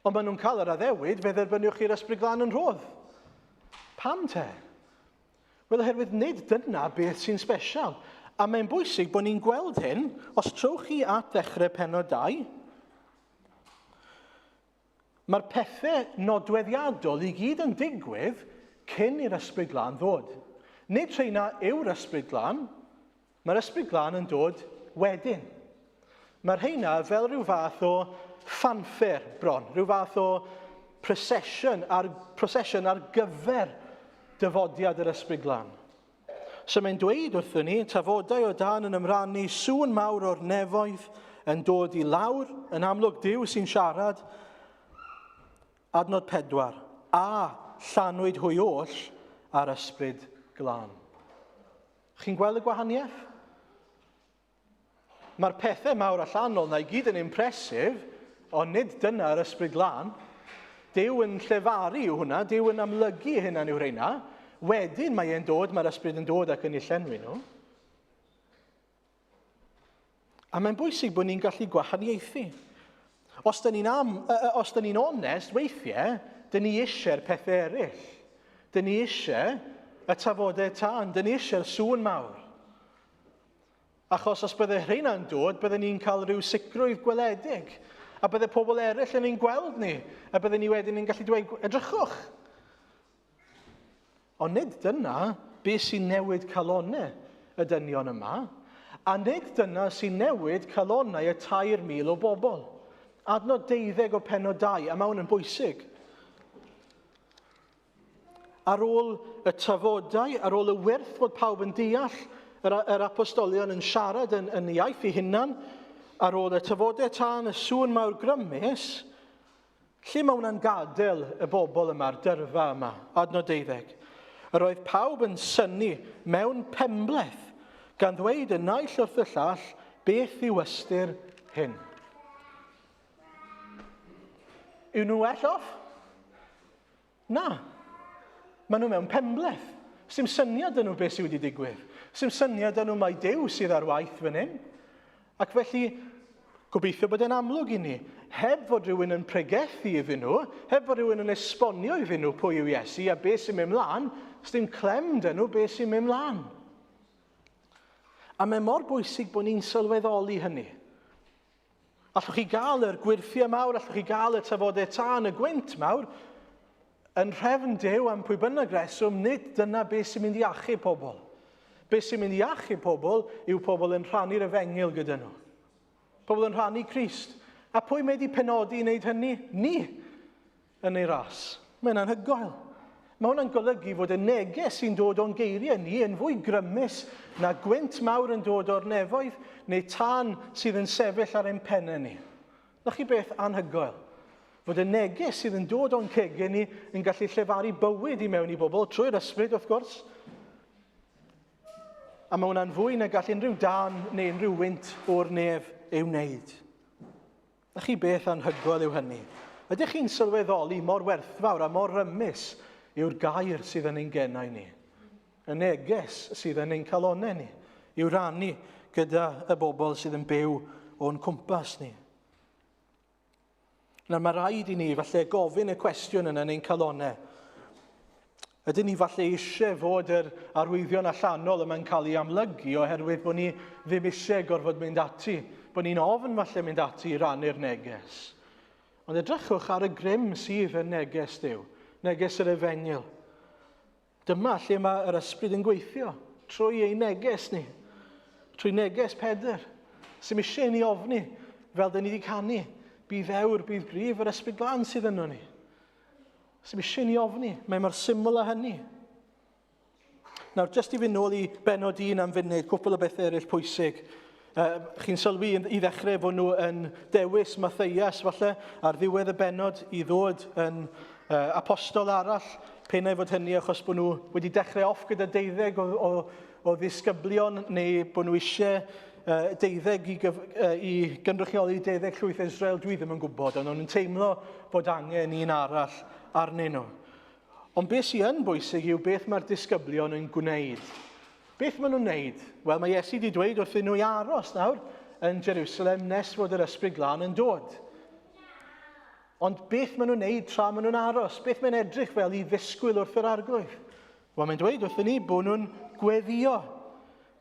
Ond maen nhw'n cael yr addewid, fe dderbyniwch chi'r Ysbryd Glân yn rhodd. Pam te? Wel, oherwydd nid dyna beth sy'n sbesial. A mae'n bwysig bod ni'n gweld hyn, os trowch chi at ddechrau pennod 2, Mae'r pethau nodweddiadol i gyd yn digwydd cyn i'r Ysbryd Glân ddod. Nid rheina yw'r Ysbryd Glân, mae'r Ysbryd Glân yn dod wedyn. Mae'r rheina fel rhyw fath o fanfare bron, rhyw fath o procession ar, procession ar gyfer dyfodiad yr Ysbryd Glân. So mae'n dweud wrthyn ni, tafodau o dan yn ymrannu, sŵn mawr o'r nefoedd yn dod i lawr, yn amlwg Duw sy'n siarad. Adnod 4, a llanwyd hwy oll ar Ysbryd Glân. Chi'n gweld y gwahaniaeth? Mae'r pethau mawr allanol 'na i gyd yn impressive, ond nid dyna'r Ysbryd Glân. Duw yn llefaru yw hwnna, Duw yn amlygu hynna yw rheina. Wedyn mae e'n dod, mae'r Ysbryd yn dod ac yn eu llenwi nhw. A mae'n bwysig bod ni'n gallu gwahaniaethu. Os dyn ni'n am, os dyn ni'n onest, weithiau, dyn ni eisiau'r pethau eraill. Dyn ni eisiau y tafodau tân, dyn ni eisiau'r sŵn mawr. Achos os bydde rheina'n dod, bydden ni'n cael rhyw sicrwydd gweledig, a bydde pobl eraill yn ein gweld ni, a bydden ni wedyn yn gallu dweud, edrychwch. Ond nid dyna beth sy'n newid calonnau y dynion yma, a nid dyna sy'n newid calonnau y 3,000 o bobl. Adnod deuddeg o pennod 2, a mae hwn yn bwysig. Ar ôl y tafodau, ar ôl y wyrth fod pawb yn deall, yr, yr apostolion yn siarad yn, yn iaith eu hunan, ar ôl y tafodau tân, y sŵn mawr grymus, lle mae hwnna'n gadael y bobl yma'r dyrfa yma, adnod deuddeg. Yr oedd pawb yn synnu mewn penbleth, gan ddweud y naill wrth y llall, beth yw ystyr hyn? Yw nhw well off? Na. Maen nhw mewn penbleth. Sdim syniad 'da nhw beth sydd wedi digwydd. Sdim syniad 'da nhw mai Duw sydd ar waith fan hyn. Ac felly, gobeithio bod e'n amlwg i ni, heb fod rhywun yn pregethu iddyn nhw, heb fod rhywun yn esbonio iddyn nhw pwy yw Iesu a beth sy'n mynd mlaen, sdim clem 'da nhw beth sy'n mynd mlaen. A mae mor bwysig bod ni'n sylweddoli hynny. Allwch chi gael yr gwyrthiau mawr, allwch chi gael y tafodau tân, y gwynt mawr, yn rhefn Duw am pwy bynnag reswm, nid dyna beth sy'n mynd i achub pobl. Beth sy'n mynd i achub pobl yw pobl yn rhannu'r efengyl gyda nhw. Pobl yn rhannu Crist. A pwy mae wedi penodi i wneud hynny? Ni. yn ei ras. Mae'n anhygoel. Mae hwnna'n golygu fod y neges sy'n dod o'n geiriau ni yn fwy grymus na gwynt mawr yn dod o'r nefoedd neu tân sydd yn sefyll ar ein pennau ni. Na chi beth anhygoel? Fod y neges sydd yn dod o'n cegau ni yn gallu llefaru bywyd i mewn i bobl, trwy'r ysbryd wrth gwrs. A mae hwnna'n fwy na gall unrhyw dân neu unrhyw wynt o'r nef ei wneud. Na chi beth anhygoel yw hynny? Ydych chi'n sylweddoli mor werthfawr a mor rymus yw'r gair sydd yn ein genau ni? Y neges sydd yn ein calonnau ni, i'w rannu gyda y bobl sydd yn byw o'n cwmpas ni. Nawr mae rhaid i ni falle gofyn y cwestiwn yna yn ein calonnau. Ydyn ni falle eisiau fod yr arwyddion allanol yma'n cael ei amlygu oherwydd bod ni ddim eisiau gorfod mynd ati, bod ni'n ofn falle mynd ati i rannu'r neges. Ond edrychwch ar y grym sydd yn neges Duw, neges yr efengyl. Dyma lle mae yr ysbryd yn gweithio, trwy ei neges ni, trwy neges Pedr, sy'n eisiau ni ofni, fel dyn ni wedi canu, bydd ewr, bydd gryf yr ysbryd glân sydd yno ni. Sdim eisiau ni ofni. Mae mor syml â hynny. Nawr, jyst i fynd nôl i benod un am funud, cwpl o bethau eraill pwysig. Uh, chi'n sylwi i ddechrau fod nhw yn dewis Matthias, falle, ar ddiwedd y benod i ddod yn uh, apostol arall, pe neu fod hynny achos bod nhw wedi dechrau off gyda deuddeg o, o, o ddisgyblion neu bod nhw eisiau uh, deuddeg i, gyf, uh, i gynrychioli deuddeg llwyth Israel, dwi ddim yn gwybod, ond nhw'n teimlo bod angen un arall arnyn nhw. Ond beth sy'n yn bwysig yw beth mae'r disgyblion yn gwneud. Beth maen nhw'n wneud? Wel, mae Iesu wedi dweud wrthyn nhw i aros nawr yn Jerusalem nes fod yr Ysbryd Glân yn dod. Ond beth maen nhw'n wneud tra maen nhw'n aros? Beth mae'n edrych fel i ddisgwyl wrth yr arglwydd? Wel, mae'n dweud wrthyn ni bod nhw'n gweddio.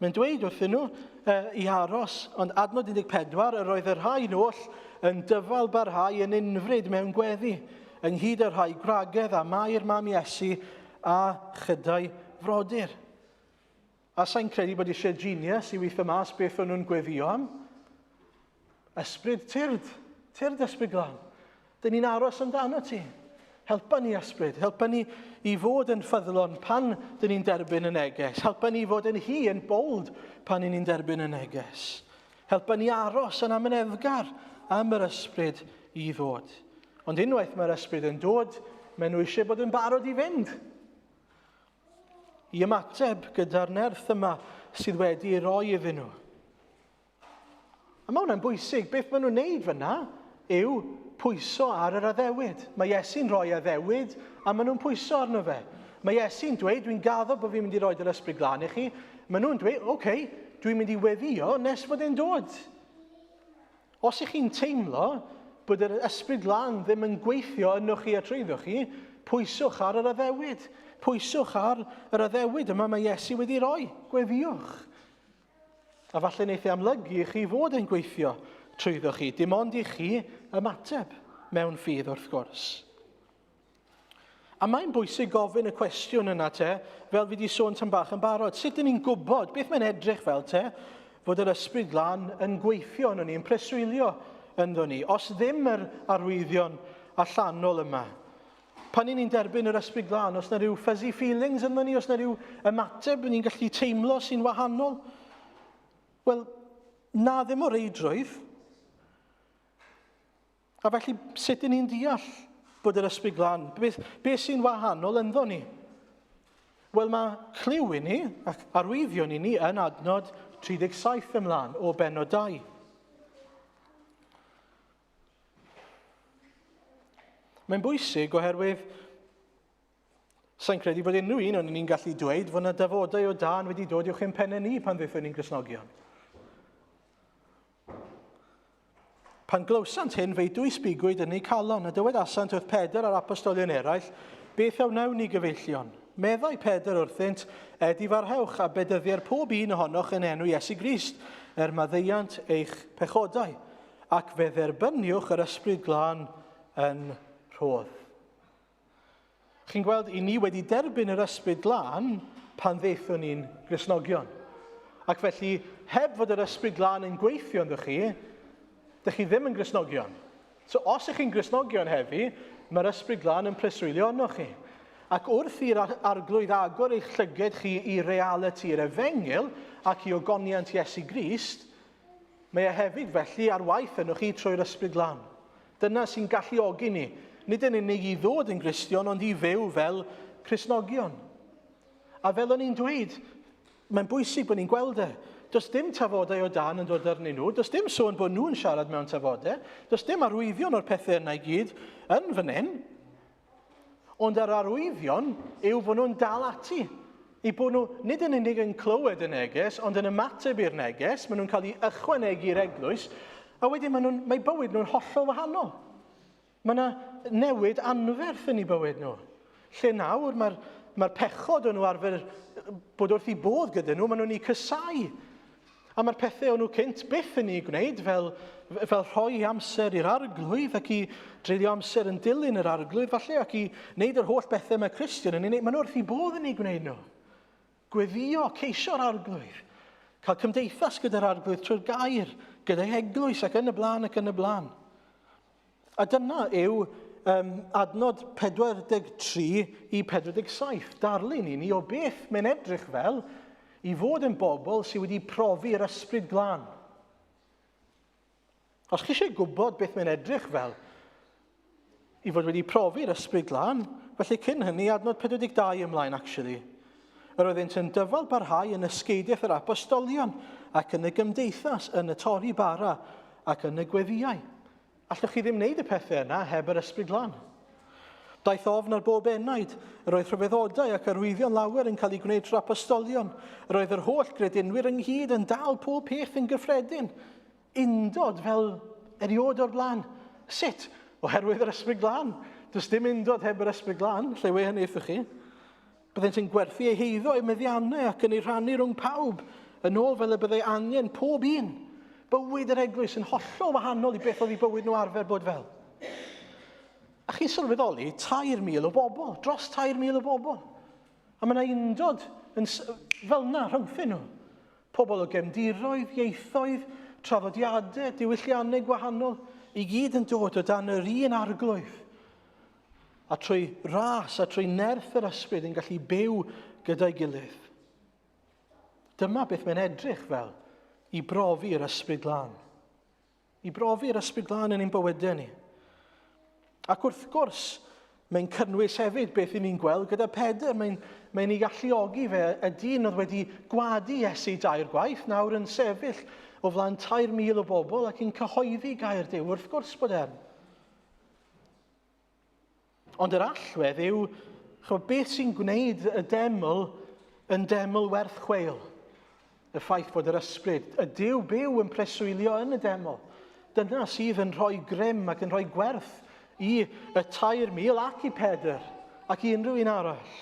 Mae'n dweud wrthyn nhw uh, i aros, ond adnod 14, yr oedd y rhain oll yn dyfal barhau yn unfryd mewn gweddi, ynghyd â rhai gwragedd a Mair mam Iesu a chyda'i frodyr. A sa'n credu bod eisiau genius i weithio mas beth o'n nhw'n gweddio am. Ysbryd, tyrd, tyrd ysbryd glân. Dyn ni'n aros amdano ti. Helpa ni, ysbryd. Helpa ni i fod yn ffyddlon pan dyn ni'n derbyn y neges. Helpa ni i fod yn hi, yn bold, pan ni'n derbyn y neges. Helpa ni aros yn amyneddgar am yr ysbryd i ddod. Ond unwaith mae'r ysbryd yn dod, maen nhw eisiau bod yn barod i fynd. I ymateb gyda'r nerth yma sydd wedi ei roi iddyn nhw. A mae hwnna'n bwysig. Beth maen nhw'n neud fyna yw pwyso ar yr addewid. Mae Iesu'n rhoi addewid a maen nhw'n pwyso arno fe. Mae Iesu'n dweud, dwi'n gaddo bod fi'n mynd i roi yr ysbryd glân i chi. Maen nhw'n dweud, oce, okay, dwi'n mynd i weddio nes fod e'n dod. Os ych chi'n teimlo bod yr Ysbryd Glân ddim yn gweithio ynoch chi a trwyddo chi, pwyswch ar yr addewid. Pwyswch ar yr addewid yma mae Iesu wedi roi. Gweddïwch. A falle wneith e amlygu i chi fod e'n gweithio trwyddo chi. Dim ond i chi ymateb mewn ffydd wrth gwrs. A mae'n bwysig gofyn y cwestiwn yna te, fel fi wedi sôn tam bach yn barod. Sut dyn ni'n gwybod, beth mae'n edrych fel te, fod yr Ysbryd Glân yn gweithio yno ni, yn preswylio ynddo ni, os ddim yr arwyddion allanol yma. Pan ni'n derbyn yr Ysbryd Glân, os na rhyw fuzzy feelings ynddo ni, os na rhyw ymateb ni'n gallu teimlo sy'n wahanol, wel, na ddim o reidrwydd. A felly, sut y'n ni'n deall bod yr Ysbryd Glân? Beth, beth sy'n wahanol ynddo ni? Wel, mae clyw i ni ac arwyddion i ni yn adnod 37 ymlaen o benod 2. Mae'n bwysig oherwydd sa'n credu bod unrhyw un o'n ni'n gallu dweud fod yna dafodau o dân wedi dod uwch ein pennau ni pan ddaethon ni'n Gristnogion. Pan glywsant hyn, fe'i dwysbigwyd yn eu calon, a dywedasant wrth Pedr a'r apostolion eraill, Beth a wnawn ni, gyfeillion? Meddai Pedr wrthynt, Edifarhewch a bedyddier pob un ohonoch yn enw Iesu Grist, er maddeuant eich pechodau, ac fe dderbyniwch yr Ysbryd Glân yn rhodd. Chi'n gweld, i ni wedi derbyn yr Ysbryd Glân pan ddaethon ni'n Gristnogion. Ac felly, heb fod yr Ysbryd Glân yn gweithio ynddo chi, dych chi ddim yn Gristnogion. So, os ych chi'n Gristnogion heddi, mae'r Ysbryd Glân yn preswylio yno chi. Ac wrth i'r Arglwydd agor eich llyged chi i realiti yr Efengyl ac i ogoniant Iesu Grist, mae e hefyd felly ar waith yno chi trwy'r Ysbryd Glân. Dyna sy'n galluogi ni, nid yn unig i ddod yn Gristion, ond i fyw fel Cristnogion. A fel o'n i'n dweud, mae'n bwysig bod ni'n gweld e. Does dim tafodau o dan yn dod arnyn nhw, does dim sôn bod nhw'n siarad mewn tafodau, does dim arwyddion o'r pethau yna i gyd yn fan hyn. Ond yr arwyddion yw fod nhw'n dal ati. I bod nhw nid yn unig yn clywed y neges, ond yn ymateb i'r neges, maen nhw'n cael eu ychwanegu i'r eglwys, a wedyn maen nhw'n, mae bywyd nhw'n hollol wahanol. Mae yna newid anferth yn eu bywyd nhw. Lle nawr mae'r mae pechod o'n nhw arfer bod wrth i bodd gyda nhw, maen nhw'n eu cysau. A mae'r pethau o'n nhw cynt byth yn eu gwneud, fel, fel rhoi amser i'r arglwydd ac i dreulio amser yn dilyn yr arglwydd, falle, ac i wneud yr holl bethau mae Cristion yn ei wneud. Maen nhw wrth i bodd yn eu gwneud nhw. Gweddio, ceisio'r arglwydd, cael cymdeithas gyda'r arglwydd trwy'r gair, gyda'i eglwys ac yn y blaen ac yn y blaen. A dyna yw um, adnod 43 i 47, darlun i ni o beth mae'n edrych fel i fod yn bobl sydd wedi profi'r ysbryd glân. Os chi eisiau gwybod beth mae'n edrych fel i fod wedi profi'r ysbryd glân, felly cyn hynny, adnod 42 ymlaen, actually. Yr oeddynt yn dyfal barhau yn ysgeidiaeth yr apostolion ac yn y gymdeithas, yn y torri bara ac yn y gweddiau. Allwch chi ddim wneud y pethau yna heb yr Ysbryd Glân. Daeth ofn ar bob enaid. Yr oedd rhyfeddodau ac arwyddion lawer yn cael eu gwneud trwy'r apostolion. Yr oedd yr holl gredinwyr ynghyd yn dal pob peth yn gyffredin. Undod fel eriod o'r blaen. Sut? Oherwydd yr Ysbryd Glân. Does dim undod heb yr Ysbryd Glân, lle we hynny wrthych chi. Byddent yn gwerthu eu heiddo, eu meddiannau ac yn eu rhannu rhwng pawb, yn ôl fel y byddai angen pob un. Bywyd yr eglwys yn hollol wahanol i beth oedd eu bywyd nhw arfer bod fel. A chi'n sylweddoli, 3,000 o bobl, dros 3,000 o bobl. A mae yna undod yn, fel yna rhyngthyn nhw. Pobl o gefndiroedd, ieithoedd, traddodiadau, diwylliannau gwahanol, i gyd yn dod o dan yr un arglwydd. A trwy ras a trwy nerth yr ysbryd yn gallu byw gyda'i gilydd. Dyma beth mae'n edrych fel i brofi'r ysbryd glân. I brofi'r ysbryd glân yn ein bywydau ni. Ac wrth gwrs, mae'n cynnwys hefyd beth i ni'n gweld gyda Pedr. Mae'n mae ei galluogi fe, y dyn oedd wedi gwadu Iesu dair gwaith, nawr yn sefyll o flaen 3,000 o bobl ac yn cyhoeddi gair Duw. Wrth gwrs bod e'n. Ond yr allwedd yw, chymod, beth sy'n gwneud y deml yn deml werth chweil? Y ffaith bod yr ysbryd, y Duw byw yn preswylio yn y deml. Dyna sydd yn rhoi grym ac yn rhoi gwerth i y 3,000 ac i Pedr ac i unrhyw un arall.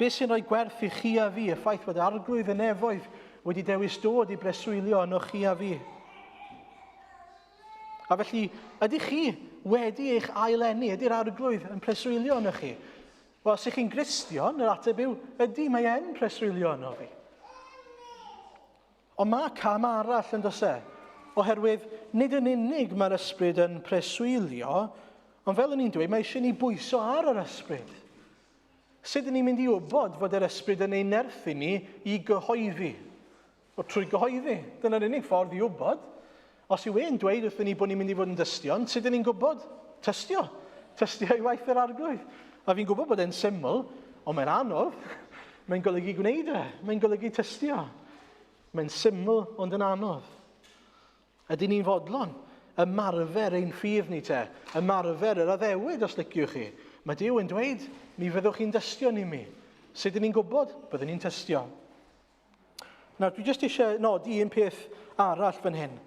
Beth sy'n rhoi gwerth i chi a fi? Y ffaith bod Arglwydd y nefoedd wedi dewis dod i breswylio yno chi a fi. A felly, ydych chi wedi eich ailenni? Ydy'r Arglwydd yn preswylio yno chi? Wel, os ych chi'n Gristion, yr ateb yw, ydy, mae e'n preswylio yno fi. Ond mae cam arall yn does e? Oherwydd nid yn unig mae'r ysbryd yn preswylio, ond fel o'n i'n dweud, mae eisiau ni bwyso ar yr ysbryd. Sut ydyn ni'n mynd i wybod fod yr ysbryd yn ein nerthu ni i gyhoeddi? O, trwy gyhoeddi. Dyna'r unig ffordd i wybod. Os yw e'n dweud wrthyn ni bod ni'n mynd i fod yn dystion, sut ydyn ni'n gwybod? Tystio. Tystio i waith yr arglwydd. A fi'n gwybod bod e'n syml, ond mae'n anodd. Mae'n golygu gwneud e. Mae'n golygu tystio. Mae'n syml, ond yn anodd. Ydyn ni'n fodlon ymarfer ein ffydd ni te? Ymarfer yr addewid, os liciwch chi. Mae Duw yn dweud, mi fyddwch chi'n dystion i mi. Sut ydyn ni'n gwybod? Byddwn ni'n tystio. Nawr, dwi jyst eisiau nodi un peth arall fan hyn,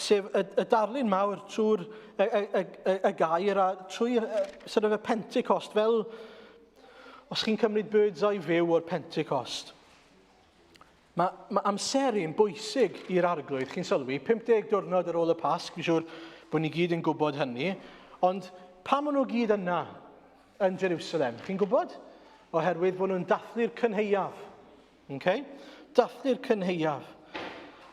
sef y, y darlun mawr trwy'r y, y, y, y, y gair a trwy'r sort of y Pentecost, fel os chi'n cymryd bird's eye view o'r Pentecost. Mae, mae amseru'n bwysig i'r arglwydd, chi'n sylwi, 50 diwrnod ar ôl y Pasg, fi'n siŵr bod ni gyd yn gwybod hynny, ond pam maen nhw gyd yna yn Jerusalem? Chi'n gwybod? Oherwydd bod nhw'n dathlu'r cynhaeaf. Okay? Dathlu'r cynhaeaf.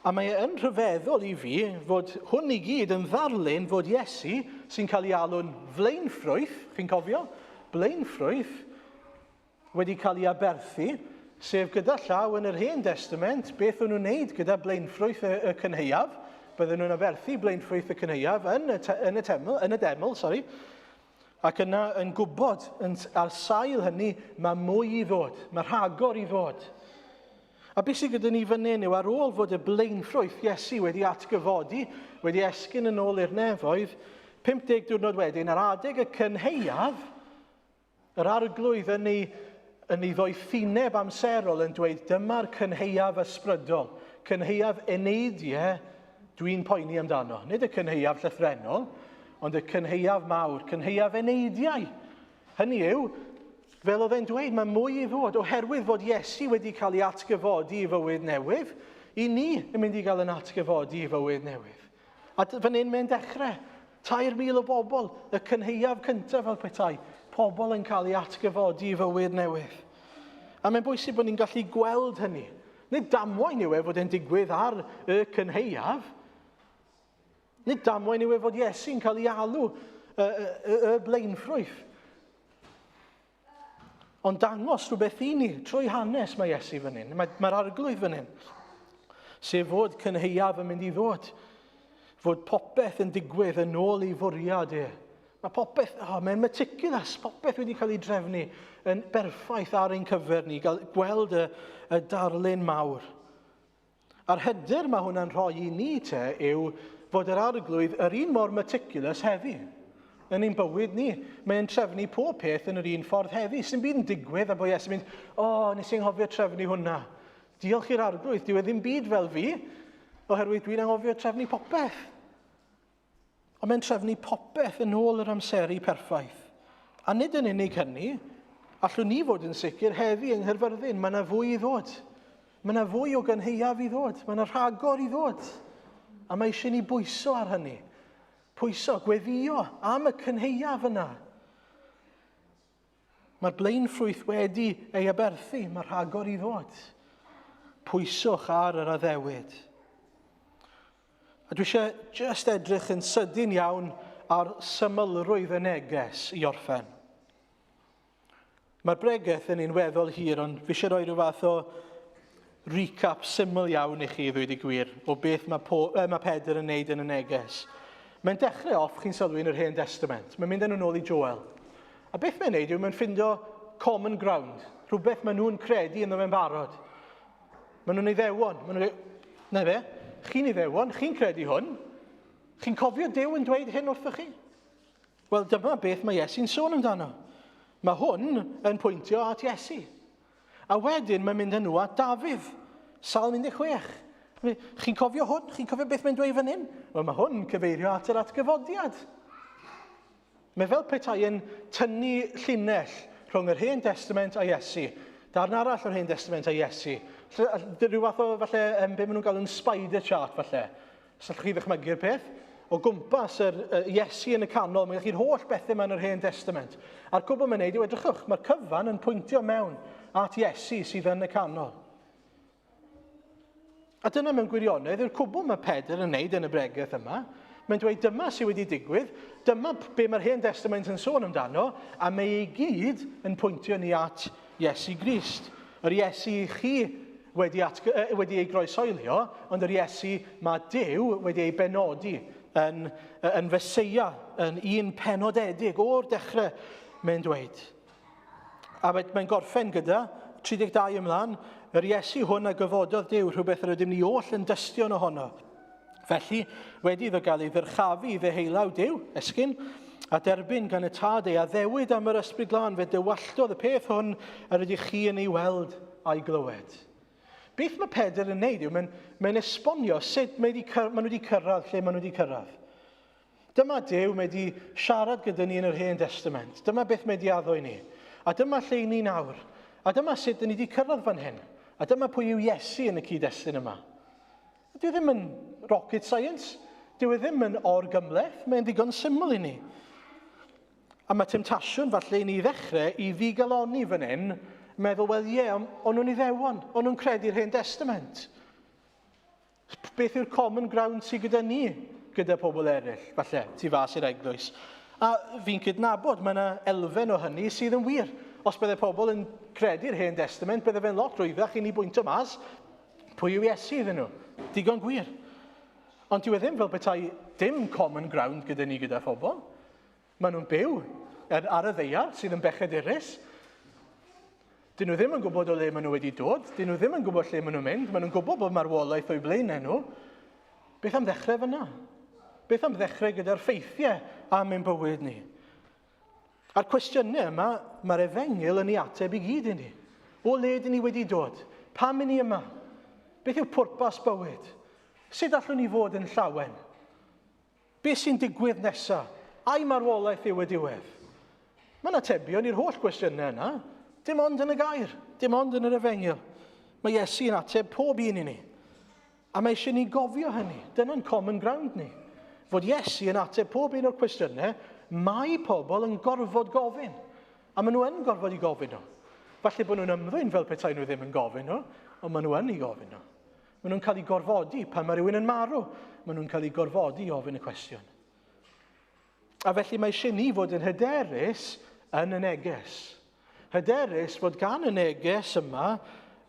A mae e yn rhyfeddol i fi fod hwn i gyd yn ddarlun fod Iesu, sy'n cael ei alw'n flaenffrwyth, chi'n cofio? Blaenffrwyth, wedi cael ei aberthu, sef gyda llaw yn yr Hen Destament, beth o'n nhw'n wneud gyda blaenffrwyth y, y cynhaeaf? Bydden nhw'n aberthu blaenffrwyth y cynhaeaf yn y, te, yn y teml, yn y deml, sorry, ac yna yn gwybod, yn, ar sail hynny, mae mwy i ddod, mae rhagor i ddod. A beth sydd gyda ni fan hyn yw ar ôl fod y blaenffrwyth Iesu wedi atgyfodi, wedi esgyn yn ôl i'r nefoedd, 50 diwrnod wedyn, ar adeg y cynhaeaf, Yr Arglwydd yn ei, yn ei ddoethineb amserol yn dweud, dyma'r cynhaeaf ysbrydol, cynhaeaf eneidiau dwi'n poeni amdano. Nid y cynhaeaf llythrennol, ond y cynhaeaf mawr, cynhaeaf eneidiau. Hynny yw, fel oedd e'n dweud, mae mwy i ddod, oherwydd fod Iesu wedi cael ei atgyfodi i fywyd newydd, i ni yn mynd i gael yn atgyfodi i fywyd newydd. A fan hyn mae'n dechrau. 3,000 o bobl, y cynhaeaf cyntaf fel petai, pobl yn cael ei atgyfodi i fywyd newydd. A mae'n bwysig bod ni'n gallu gweld hynny. Nid damwain yw e fod e'n digwydd ar y cynhaeaf. Nid damwain yw e fod Iesu'n cael ei alw y, y, y, y blaenffrwyth. Ond dangos rhywbeth i ni trwy hanes mae Iesu fan hyn. Mae'r mae arglwydd fan hyn. Sef fod cynhaeaf yn mynd i ddod. Fod popeth yn digwydd yn ôl ei fwriad e. Mae popeth, oh, mae'n meticulous, popeth wedi cael ei drefnu yn berffaith ar ein cyfer ni, gael gweld y, y darlun mawr. A'r hyder mae hwnna'n rhoi i ni te yw fod yr arglwydd yr un mor meticulous heddi. Yn ein bywyd ni. Mae'n trefnu pob peth yn yr un ffordd heddi. Sy'n byd yn digwydd a bod Iesu'n mynd, o, oh, nes i anghofio trefnu hwnna. Diolch i'r arglwydd, dyw e ddim byd fel fi, oherwydd dwi'n anghofio trefnu popeth. Ond mae'n trefnu popeth yn ôl yr amseru perffaith. A nid yn unig hynny, allwn ni fod yn sicr heddi yng Nghaerfyrddin, mae yna fwy i ddod. Mae yna fwy o gynhaeaf i ddod, mae yna rhagor i ddod. A mae eisiau ni bwyso ar hynny. Pwyso, gweddio am y cynhaeaf yna. Mae'r blaenffrwyth wedi ei aberthu, mae rhagor i ddod. Pwyswch ar yr addewid. A dwi eisiau just edrych yn sydyn iawn ar symlrwydd y neges i orffen. Mae'r bregeth yn un weddol hir, ond fi eisiau rhoi rhyw fath o recap syml iawn i chi, ddweud y gwir, o beth mae, po, eh, mae Pedr yn neud yn y neges. Mae'n dechrau off, chi'n sylwi, yn yr Hen Testament. Mae'n mynd â nhw nôl i Joel. A beth mae'n neud yw mae'n ffindo common ground, rhywbeth maen nhw'n credu ynddo fe'n barod. Maen nhw'n iddewon. Maen nhw'n dweud, na fe, chi'n iddewon, chi'n credu hwn. Chi'n cofio Duw yn dweud hyn wrthoch chi? Wel, dyma beth mae Iesu'n sôn amdano. Mae hwn yn pwyntio at Iesu. A wedyn mae'n mynd â nhw at Dafydd, Salm 16. Chi'n cofio hwn? Chi'n cofio beth mae'n dweud fan hyn? Wel, mae hwn yn cyfeirio at yr atgyfodiad. Mae fel petai yn tynnu llinell rhwng yr Hen Testament a Iesu. Darn arall o'r Hen Testament a Iesu. Rhyw fath o, falle, um, be maen nhw'n galw'n spider chart, falle. Os allwch chi ddychmygu'r peth, o gwmpas yr Iesu yn y canol, mae chi'r holl bethau yma yn yr Hen Testament. A'r cwbl mae'n neud yw edrychwch, mae'r cyfan yn pwyntio mewn at Iesu sydd yn y canol. A dyna mewn gwirionedd yw'r cwbl mae Pedr yn neud yn y bregeth yma. Mae'n dweud dyma sydd wedi digwydd, dyma be mae'r Hen Testament yn sôn amdano, a mae ei gyd yn pwyntio ni at Iesu Grist. Yr Iesu i chi wedi, at, wedi ei groesoelio, ond yr Iesu mae Duw wedi ei benodi yn, yn Feseia, yn un penodedig o'r dechrau, mae'n dweud. A mae'n gorffen gyda 32 ymlaen, yr Iesu hwn a gyfododd Duw, rhywbeth yr ydym ni oll yn dystion ohono. Felly, wedi iddo gael ei ddyrchafu i ddeheulau Duw, esgyn, a derbyn gan y Tad ei addewid am yr Ysbryd Glân, fe dywalltodd y peth hwn yr ydych chi yn ei weld a'i glywed. Beth mae Pedr yn neud yw, mae'n mae esbonio sut mae wedi, maen nhw wedi cyrraedd lle maen nhw wedi cyrraedd. Dyma Duw, mae wedi siarad gyda ni yn yr Hen Testament. Dyma beth mae wedi addo i ni. A dyma lle i ni nawr. A dyma sut dyn ni wedi cyrraedd fan hyn. A dyma pwy yw Iesu yn y cyd-destun yma. Dyw e ddim yn rocket science. Dyw e ddim yn orgymleth. Mae'n ddigon syml i ni. A mae temtasiwn falle i ni ddechrau i ddigalonni fan hyn, meddwl, wel ie, yeah, o'n nhw'n iddewon, o'n nhw'n credu'r Hen Testament. Beth yw'r common ground sydd gyda ni, gyda pobl eraill, falle, tu fas i'r eglwys? A fi'n cydnabod, mae yna elfen o hynny sydd yn wir. Os bydde pobl yn credu'r Hen Testament, bydde fe'n lot rwyddach i ni bwyntio mas pwy yw Iesu iddyn nhw. Digon gwir. Ond dyw e ddim fel petai dim common ground gyda ni gyda phobl. Maen nhw'n byw ar y ddeiar sydd yn bechadurus. Dyn nhw ddim yn gwybod o le maen nhw wedi dod. Dyn nhw ddim yn gwybod lle maen nhw'n mynd. Maen nhw'n gwybod bod marwolaeth o'u blaenau nhw. Beth am ddechrau fyna? Beth am ddechrau gyda'r ffeithiau am ein bywyd ni? A'r cwestiynau yma, mae'r efengyl yn ei ateb i gyd i ni. O le dyn ni wedi dod? Pam i ni yma? Beth yw pwrpas bywyd? Sut allwn ni fod yn llawen? Be sy'n digwydd nesa? Ai marwolaeth yw y diwedd? Mae'n atebion i'r holl gwestiynau yna. Dim ond yn y gair, dim ond yn yr efengyl. Mae Iesu yn ateb pob un i ni. A mae eisiau ni gofio hynny. Dyna'n common ground ni. Fod Iesu yn ateb pob un o'r cwestiynau, mae pobl yn gorfod gofyn. A maen nhw yn gorfod i gofyn nhw. Falle bod nhw'n ymddwyn fel petai nhw ddim yn gofyn nhw, ond maen nhw yn ei gofyn nhw. Maen nhw'n cael eu gorfodi pan mae rhywun yn marw. Maen nhw'n cael eu gorfodi i ofyn y cwestiwn. A felly mae eisiau ni fod yn hyderus yn y neges. Hyderus fod gan y neges yma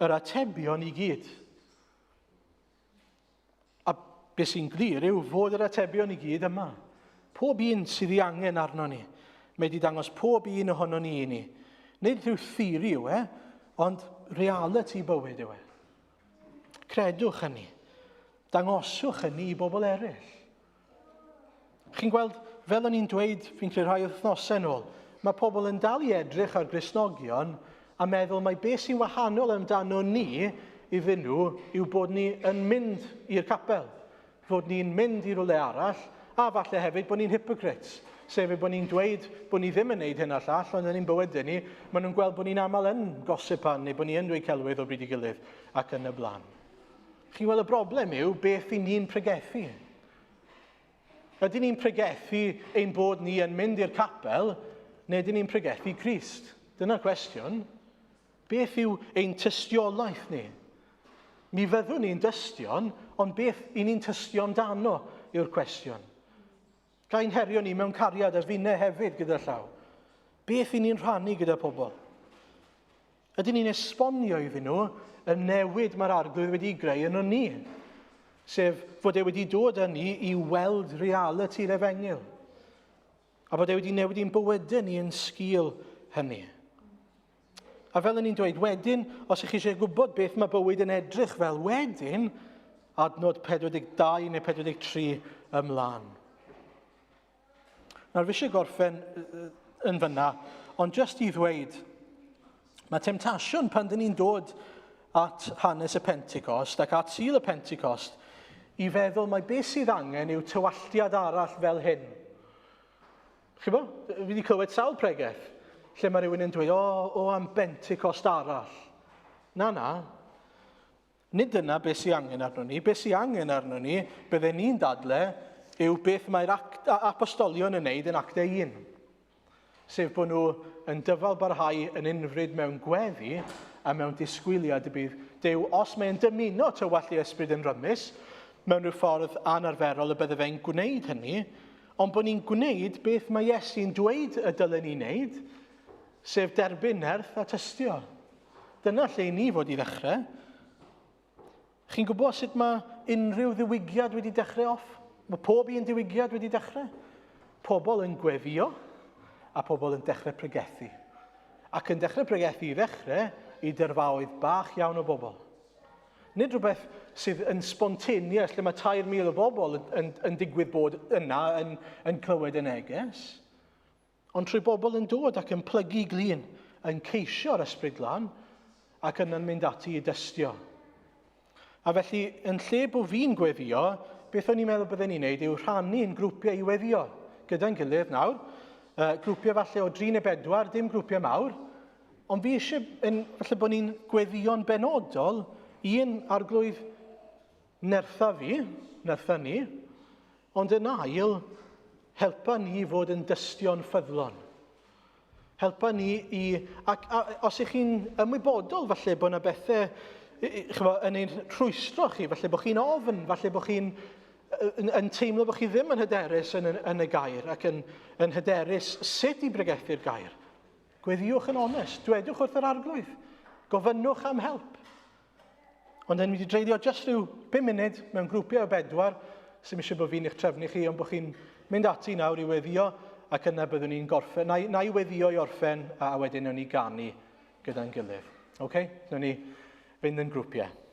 yr atebion i gyd. A beth sy'n glir yw fod yr atebion i gyd yma. Pob un sydd ei angen arno ni. Mae wedi dangos pob un ohono ni i ni. Nid rhyw theori yw e, ond reality bywyd yw e. Credwch hynny. Dangoswch hynny i bobl eraill. Chi'n gweld, fel o'n i'n dweud, fi'n credu rhai wythnosau nôl, mae pobl yn dal i edrych ar Gristnogion a meddwl mai beth sy'n wahanol amdano ni iddyn nhw yw bod ni yn mynd i'r capel, fod ni'n mynd i rywle arall, a falle hefyd bod ni'n hypocrites, sef ein bod ni'n dweud bod ni ddim yn neud hyn a llall, ond yn ein bywydau ni, maen nhw'n gweld bod ni'n aml yn gossipan neu bod ni yn dweud celwydd o bryd i gilydd ac yn y blaen. Chi'n gweld y broblem yw beth i ni'n pregethu. Ydyn ni'n pregethu ein bod ni yn mynd i'r capel, neu ydyn ni'n pregethu Crist? Dyna'r cwestiwn. Beth yw ein tystiolaeth ni? Mi fyddwn ni'n dystion, ond beth i ni'n tystio amdano yw'r cwestiwn. Gai'n herio ni mewn cariad a finne hefyd gyda llaw. Beth i ni'n rhannu gyda pobl? Ydyn ni'n esbonio iddyn nhw y newid mae'r arglwydd wedi greu yno ni? Sef fod e wedi dod â ni i weld realiti'r efengyl. A bod e wedi newid i'n bywydau ni yn sgil hynny. A fel o'n i'n dweud, wedyn, os ych chi eisiau gwybod beth mae bywyd yn edrych fel, wedyn, adnod 42 neu 43 ymlaen. Nawr, fi eisiau gorffen yn fyna, ond jyst i ddweud, mae temtasiwn pan dyn ni'n dod at hanes y Pentecost ac at Sul y Pentecost i feddwl mai beth sydd angen yw tywalltiad arall fel hyn. Chi'bo, fi wedi clywed sawl pregeth lle mae rhywun yn dweud, o, o am Bentecost arall. Na, na. Nid dyna beth sydd angen arno ni. Beth sydd angen arno ni, bydden ni'n dadle, yw beth mae'r apostolion yn neud yn actau 1. Sef bod nhw yn dyfal barhau yn unfryd mewn gweddi a mewn disgwyliad y bydd Duw, os mae'n dymuno tywallt ei ysbryd yn rymus, mewn rhyw ffordd anarferol y bydde fe'n gwneud hynny, ond bod ni'n gwneud beth mae Iesu'n dweud y dylen ni wneud, sef derbyn nerth a tystio. Dyna lle i ni fod i ddechrau. Chi'n gwybod sut mae unrhyw ddiwygiad wedi dechrau off? Mae pob un diwygiad wedi dechrau. Pobl yn gweddio a pobl yn dechrau pregethu. Ac yn dechrau pregethu i ddechrau i dyrfaoedd bach iawn o bobl. Nid rhywbeth sydd yn spontaneous lle mae 3,000 o bobl yn, yn, yn digwydd bod yna yn, yn clywed y neges. Ond trwy bobl yn dod ac yn plygu glin, yn ceisio'r ysbryd glân, ac yna'n mynd ati i dystio. A felly, yn lle bod fi'n gweddio, beth o'n i'n meddwl bydden ni'n neud yw rhannu'n grwpiau i weddio gyda'n gilydd nawr. Grwpiau falle o 3 neu 4, dim grwpiau mawr. Ond fi eisiau, yn, falle bod ni'n gweddio'n benodol, un arglwydd nertha fi, nertha ni, Ond yn ail, helpa ni i fod yn dystion ffyddlon. Helpa ni i... Ac a, os ych chi'n ymwybodol falle bod yna bethau chymod, yn ein rhwystro chi, falle bod chi'n ofn, falle bod chi'n yn, yn teimlo bod chi ddim yn hyderus yn, yn, yn y gair ac yn, yn hyderus sut i bregethu'r gair. Gweddïwch yn onest, dwedwch wrth yr arglwydd, gofynnwch am help. Ond yn mynd i dreulio jyst rhyw 5 munud mewn grwpiau o bedwar, sy'n eisiau bod fi'n eich trefnu chi, ond bod chi'n mynd ati nawr i weddio, ac yna byddwn ni'n gorffen, na, na i weddio i orffen, a, a wedyn newn ni ganu gyda'n gilydd. Oce? Okay? Newn ni fynd yn grwpiau.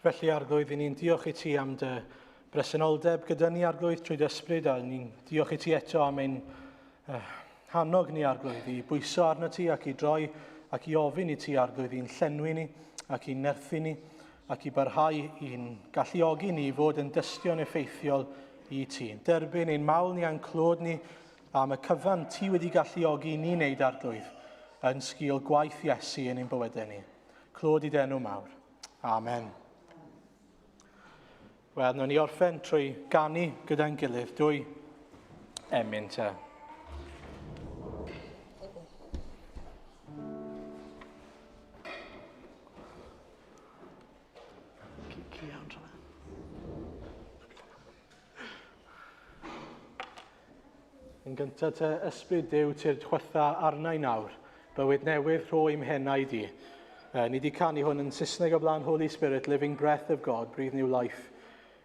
Felly, Arglwydd, i ni'n diolch i ti am dy bresenoldeb gyda ni, Arglwydd, trwy dy ysbryd, a ni'n diolch i ti eto am ein hannog ni, Arglwydd, i bwyso arno ti ac i droi ac i ofyn i ti, Arglwydd, i'n llenwi ni ac i'n nerthu ni ac i barhau i'n galluogi ni i fod yn dystion effeithiol i ti. Derbyn ein mawl ni a'n clod ni am y cyfan ti wedi galluogi ni wneud, Arglwydd, yn sgil gwaith Iesu yn ein bywydau ni. Clod i d'enw mawr. Amen. Wel, nawn ni orffen trwy ganu gyda'n gilydd dwy emyn te. Yn gyntaf te, ysbryd Duw tyrd chwytha arna i nawr, bywyd newydd rho i'm henau di. Ni di canu hwn yn Saesneg o blaen, Holy Spirit, living breath of God, breathe new life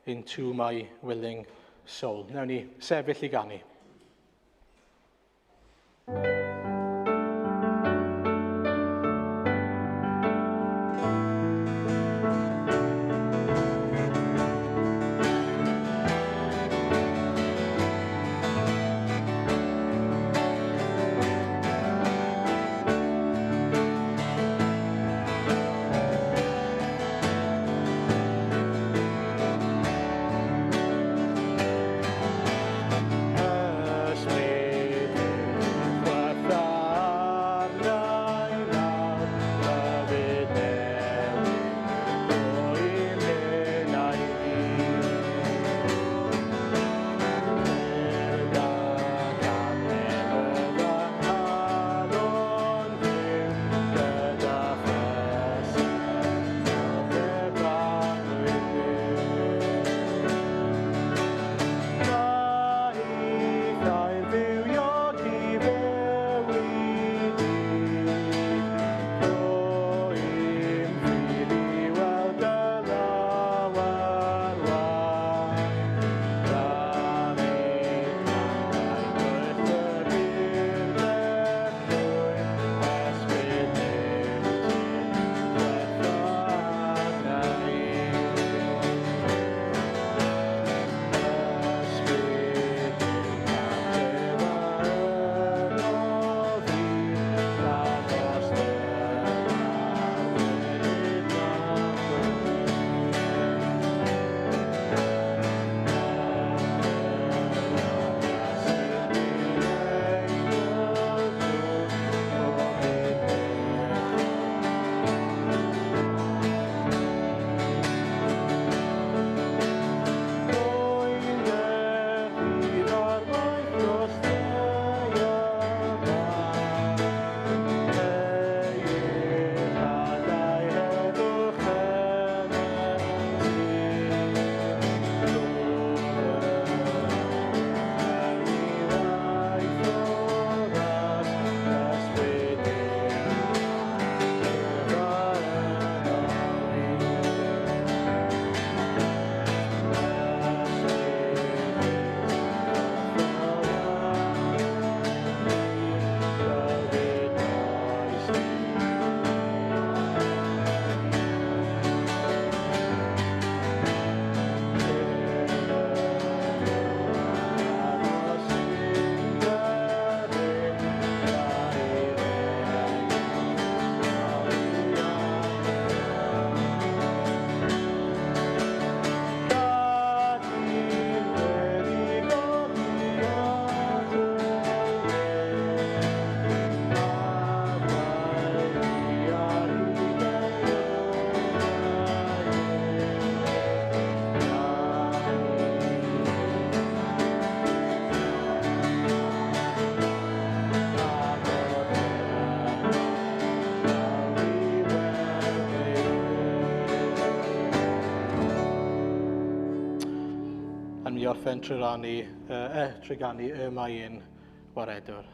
into my willing soul. Newn ni sefyll i ganu. Yn mynd i orffen trwy rannu, trwy ganu y mae un waredwr.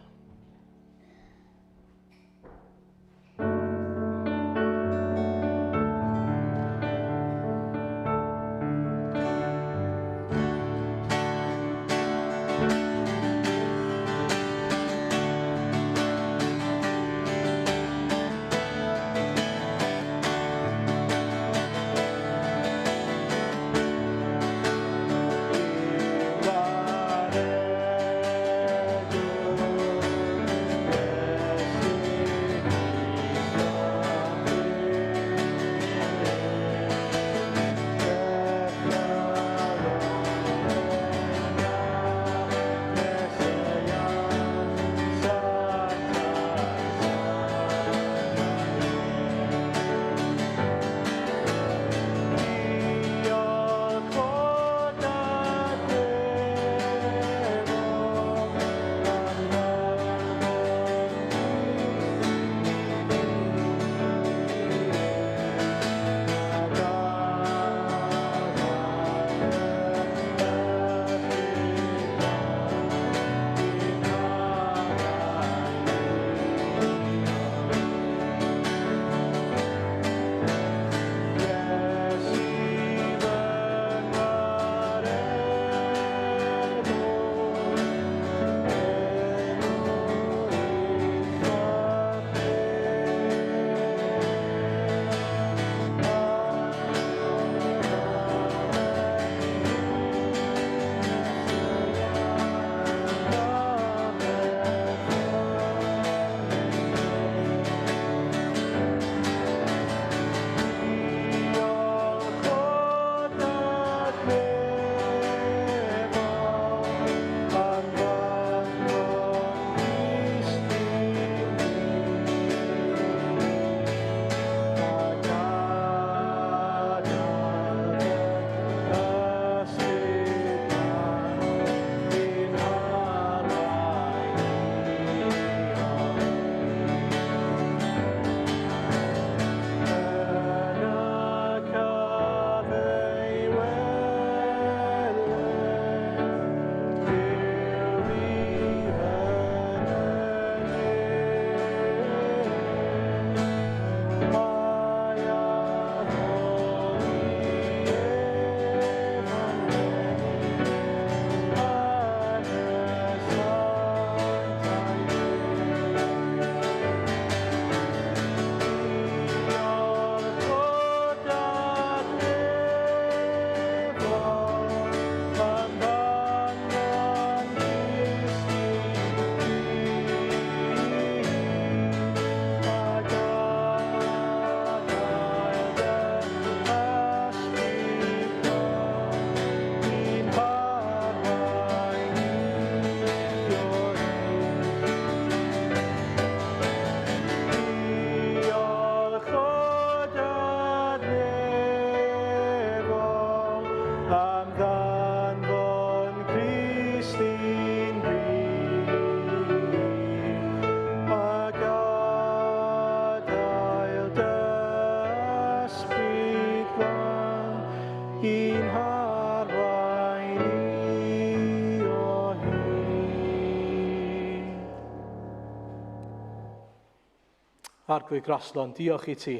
Arglwydd Graslon, diolch i ti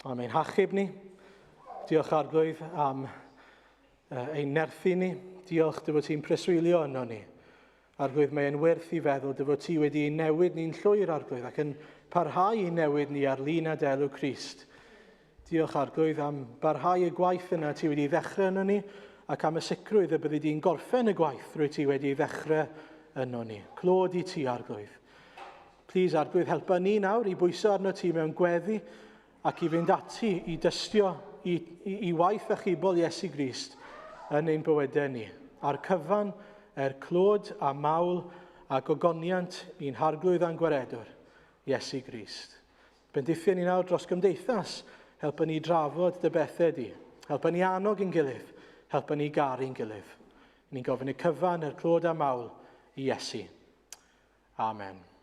am ein hachub ni. Diolch Arglwydd am ein nerthu ni. Diolch dy fod ti'n preswylio yno ni. Arglwydd, mae'n werth i feddwl dy fod ti wedi ein newid ni'n llwyr, Arglwydd, ac yn parhau i newid ni ar lun a delw Crist. Diolch, Arglwydd, am barhau y gwaith yna ti wedi ddechrau yno ni, ac am y sicrwydd y byddi di'n gorffen y gwaith rwy ti wedi ddechrau yno ni. Clod i ti, Arglwydd. Plîs, Arglwydd, helpa ni nawr i bwyso arno ti mewn gweddi ac i fynd ati i dystio i, i, i waith achubol Iesu Grist yn ein bywydau ni. A'r cyfan er clod a mawl a gogoniant i'n Harglwydd a'n Gwaredwr, Iesu Grist. Bendithio ni nawr dros gymdeithas, helpa ni drafod dy bethau di. Helpa ni annog ein gilydd, helpa ni garu'n gilydd. Ni'n gofyn y cyfan er clod a mawl i Iesu. Amen.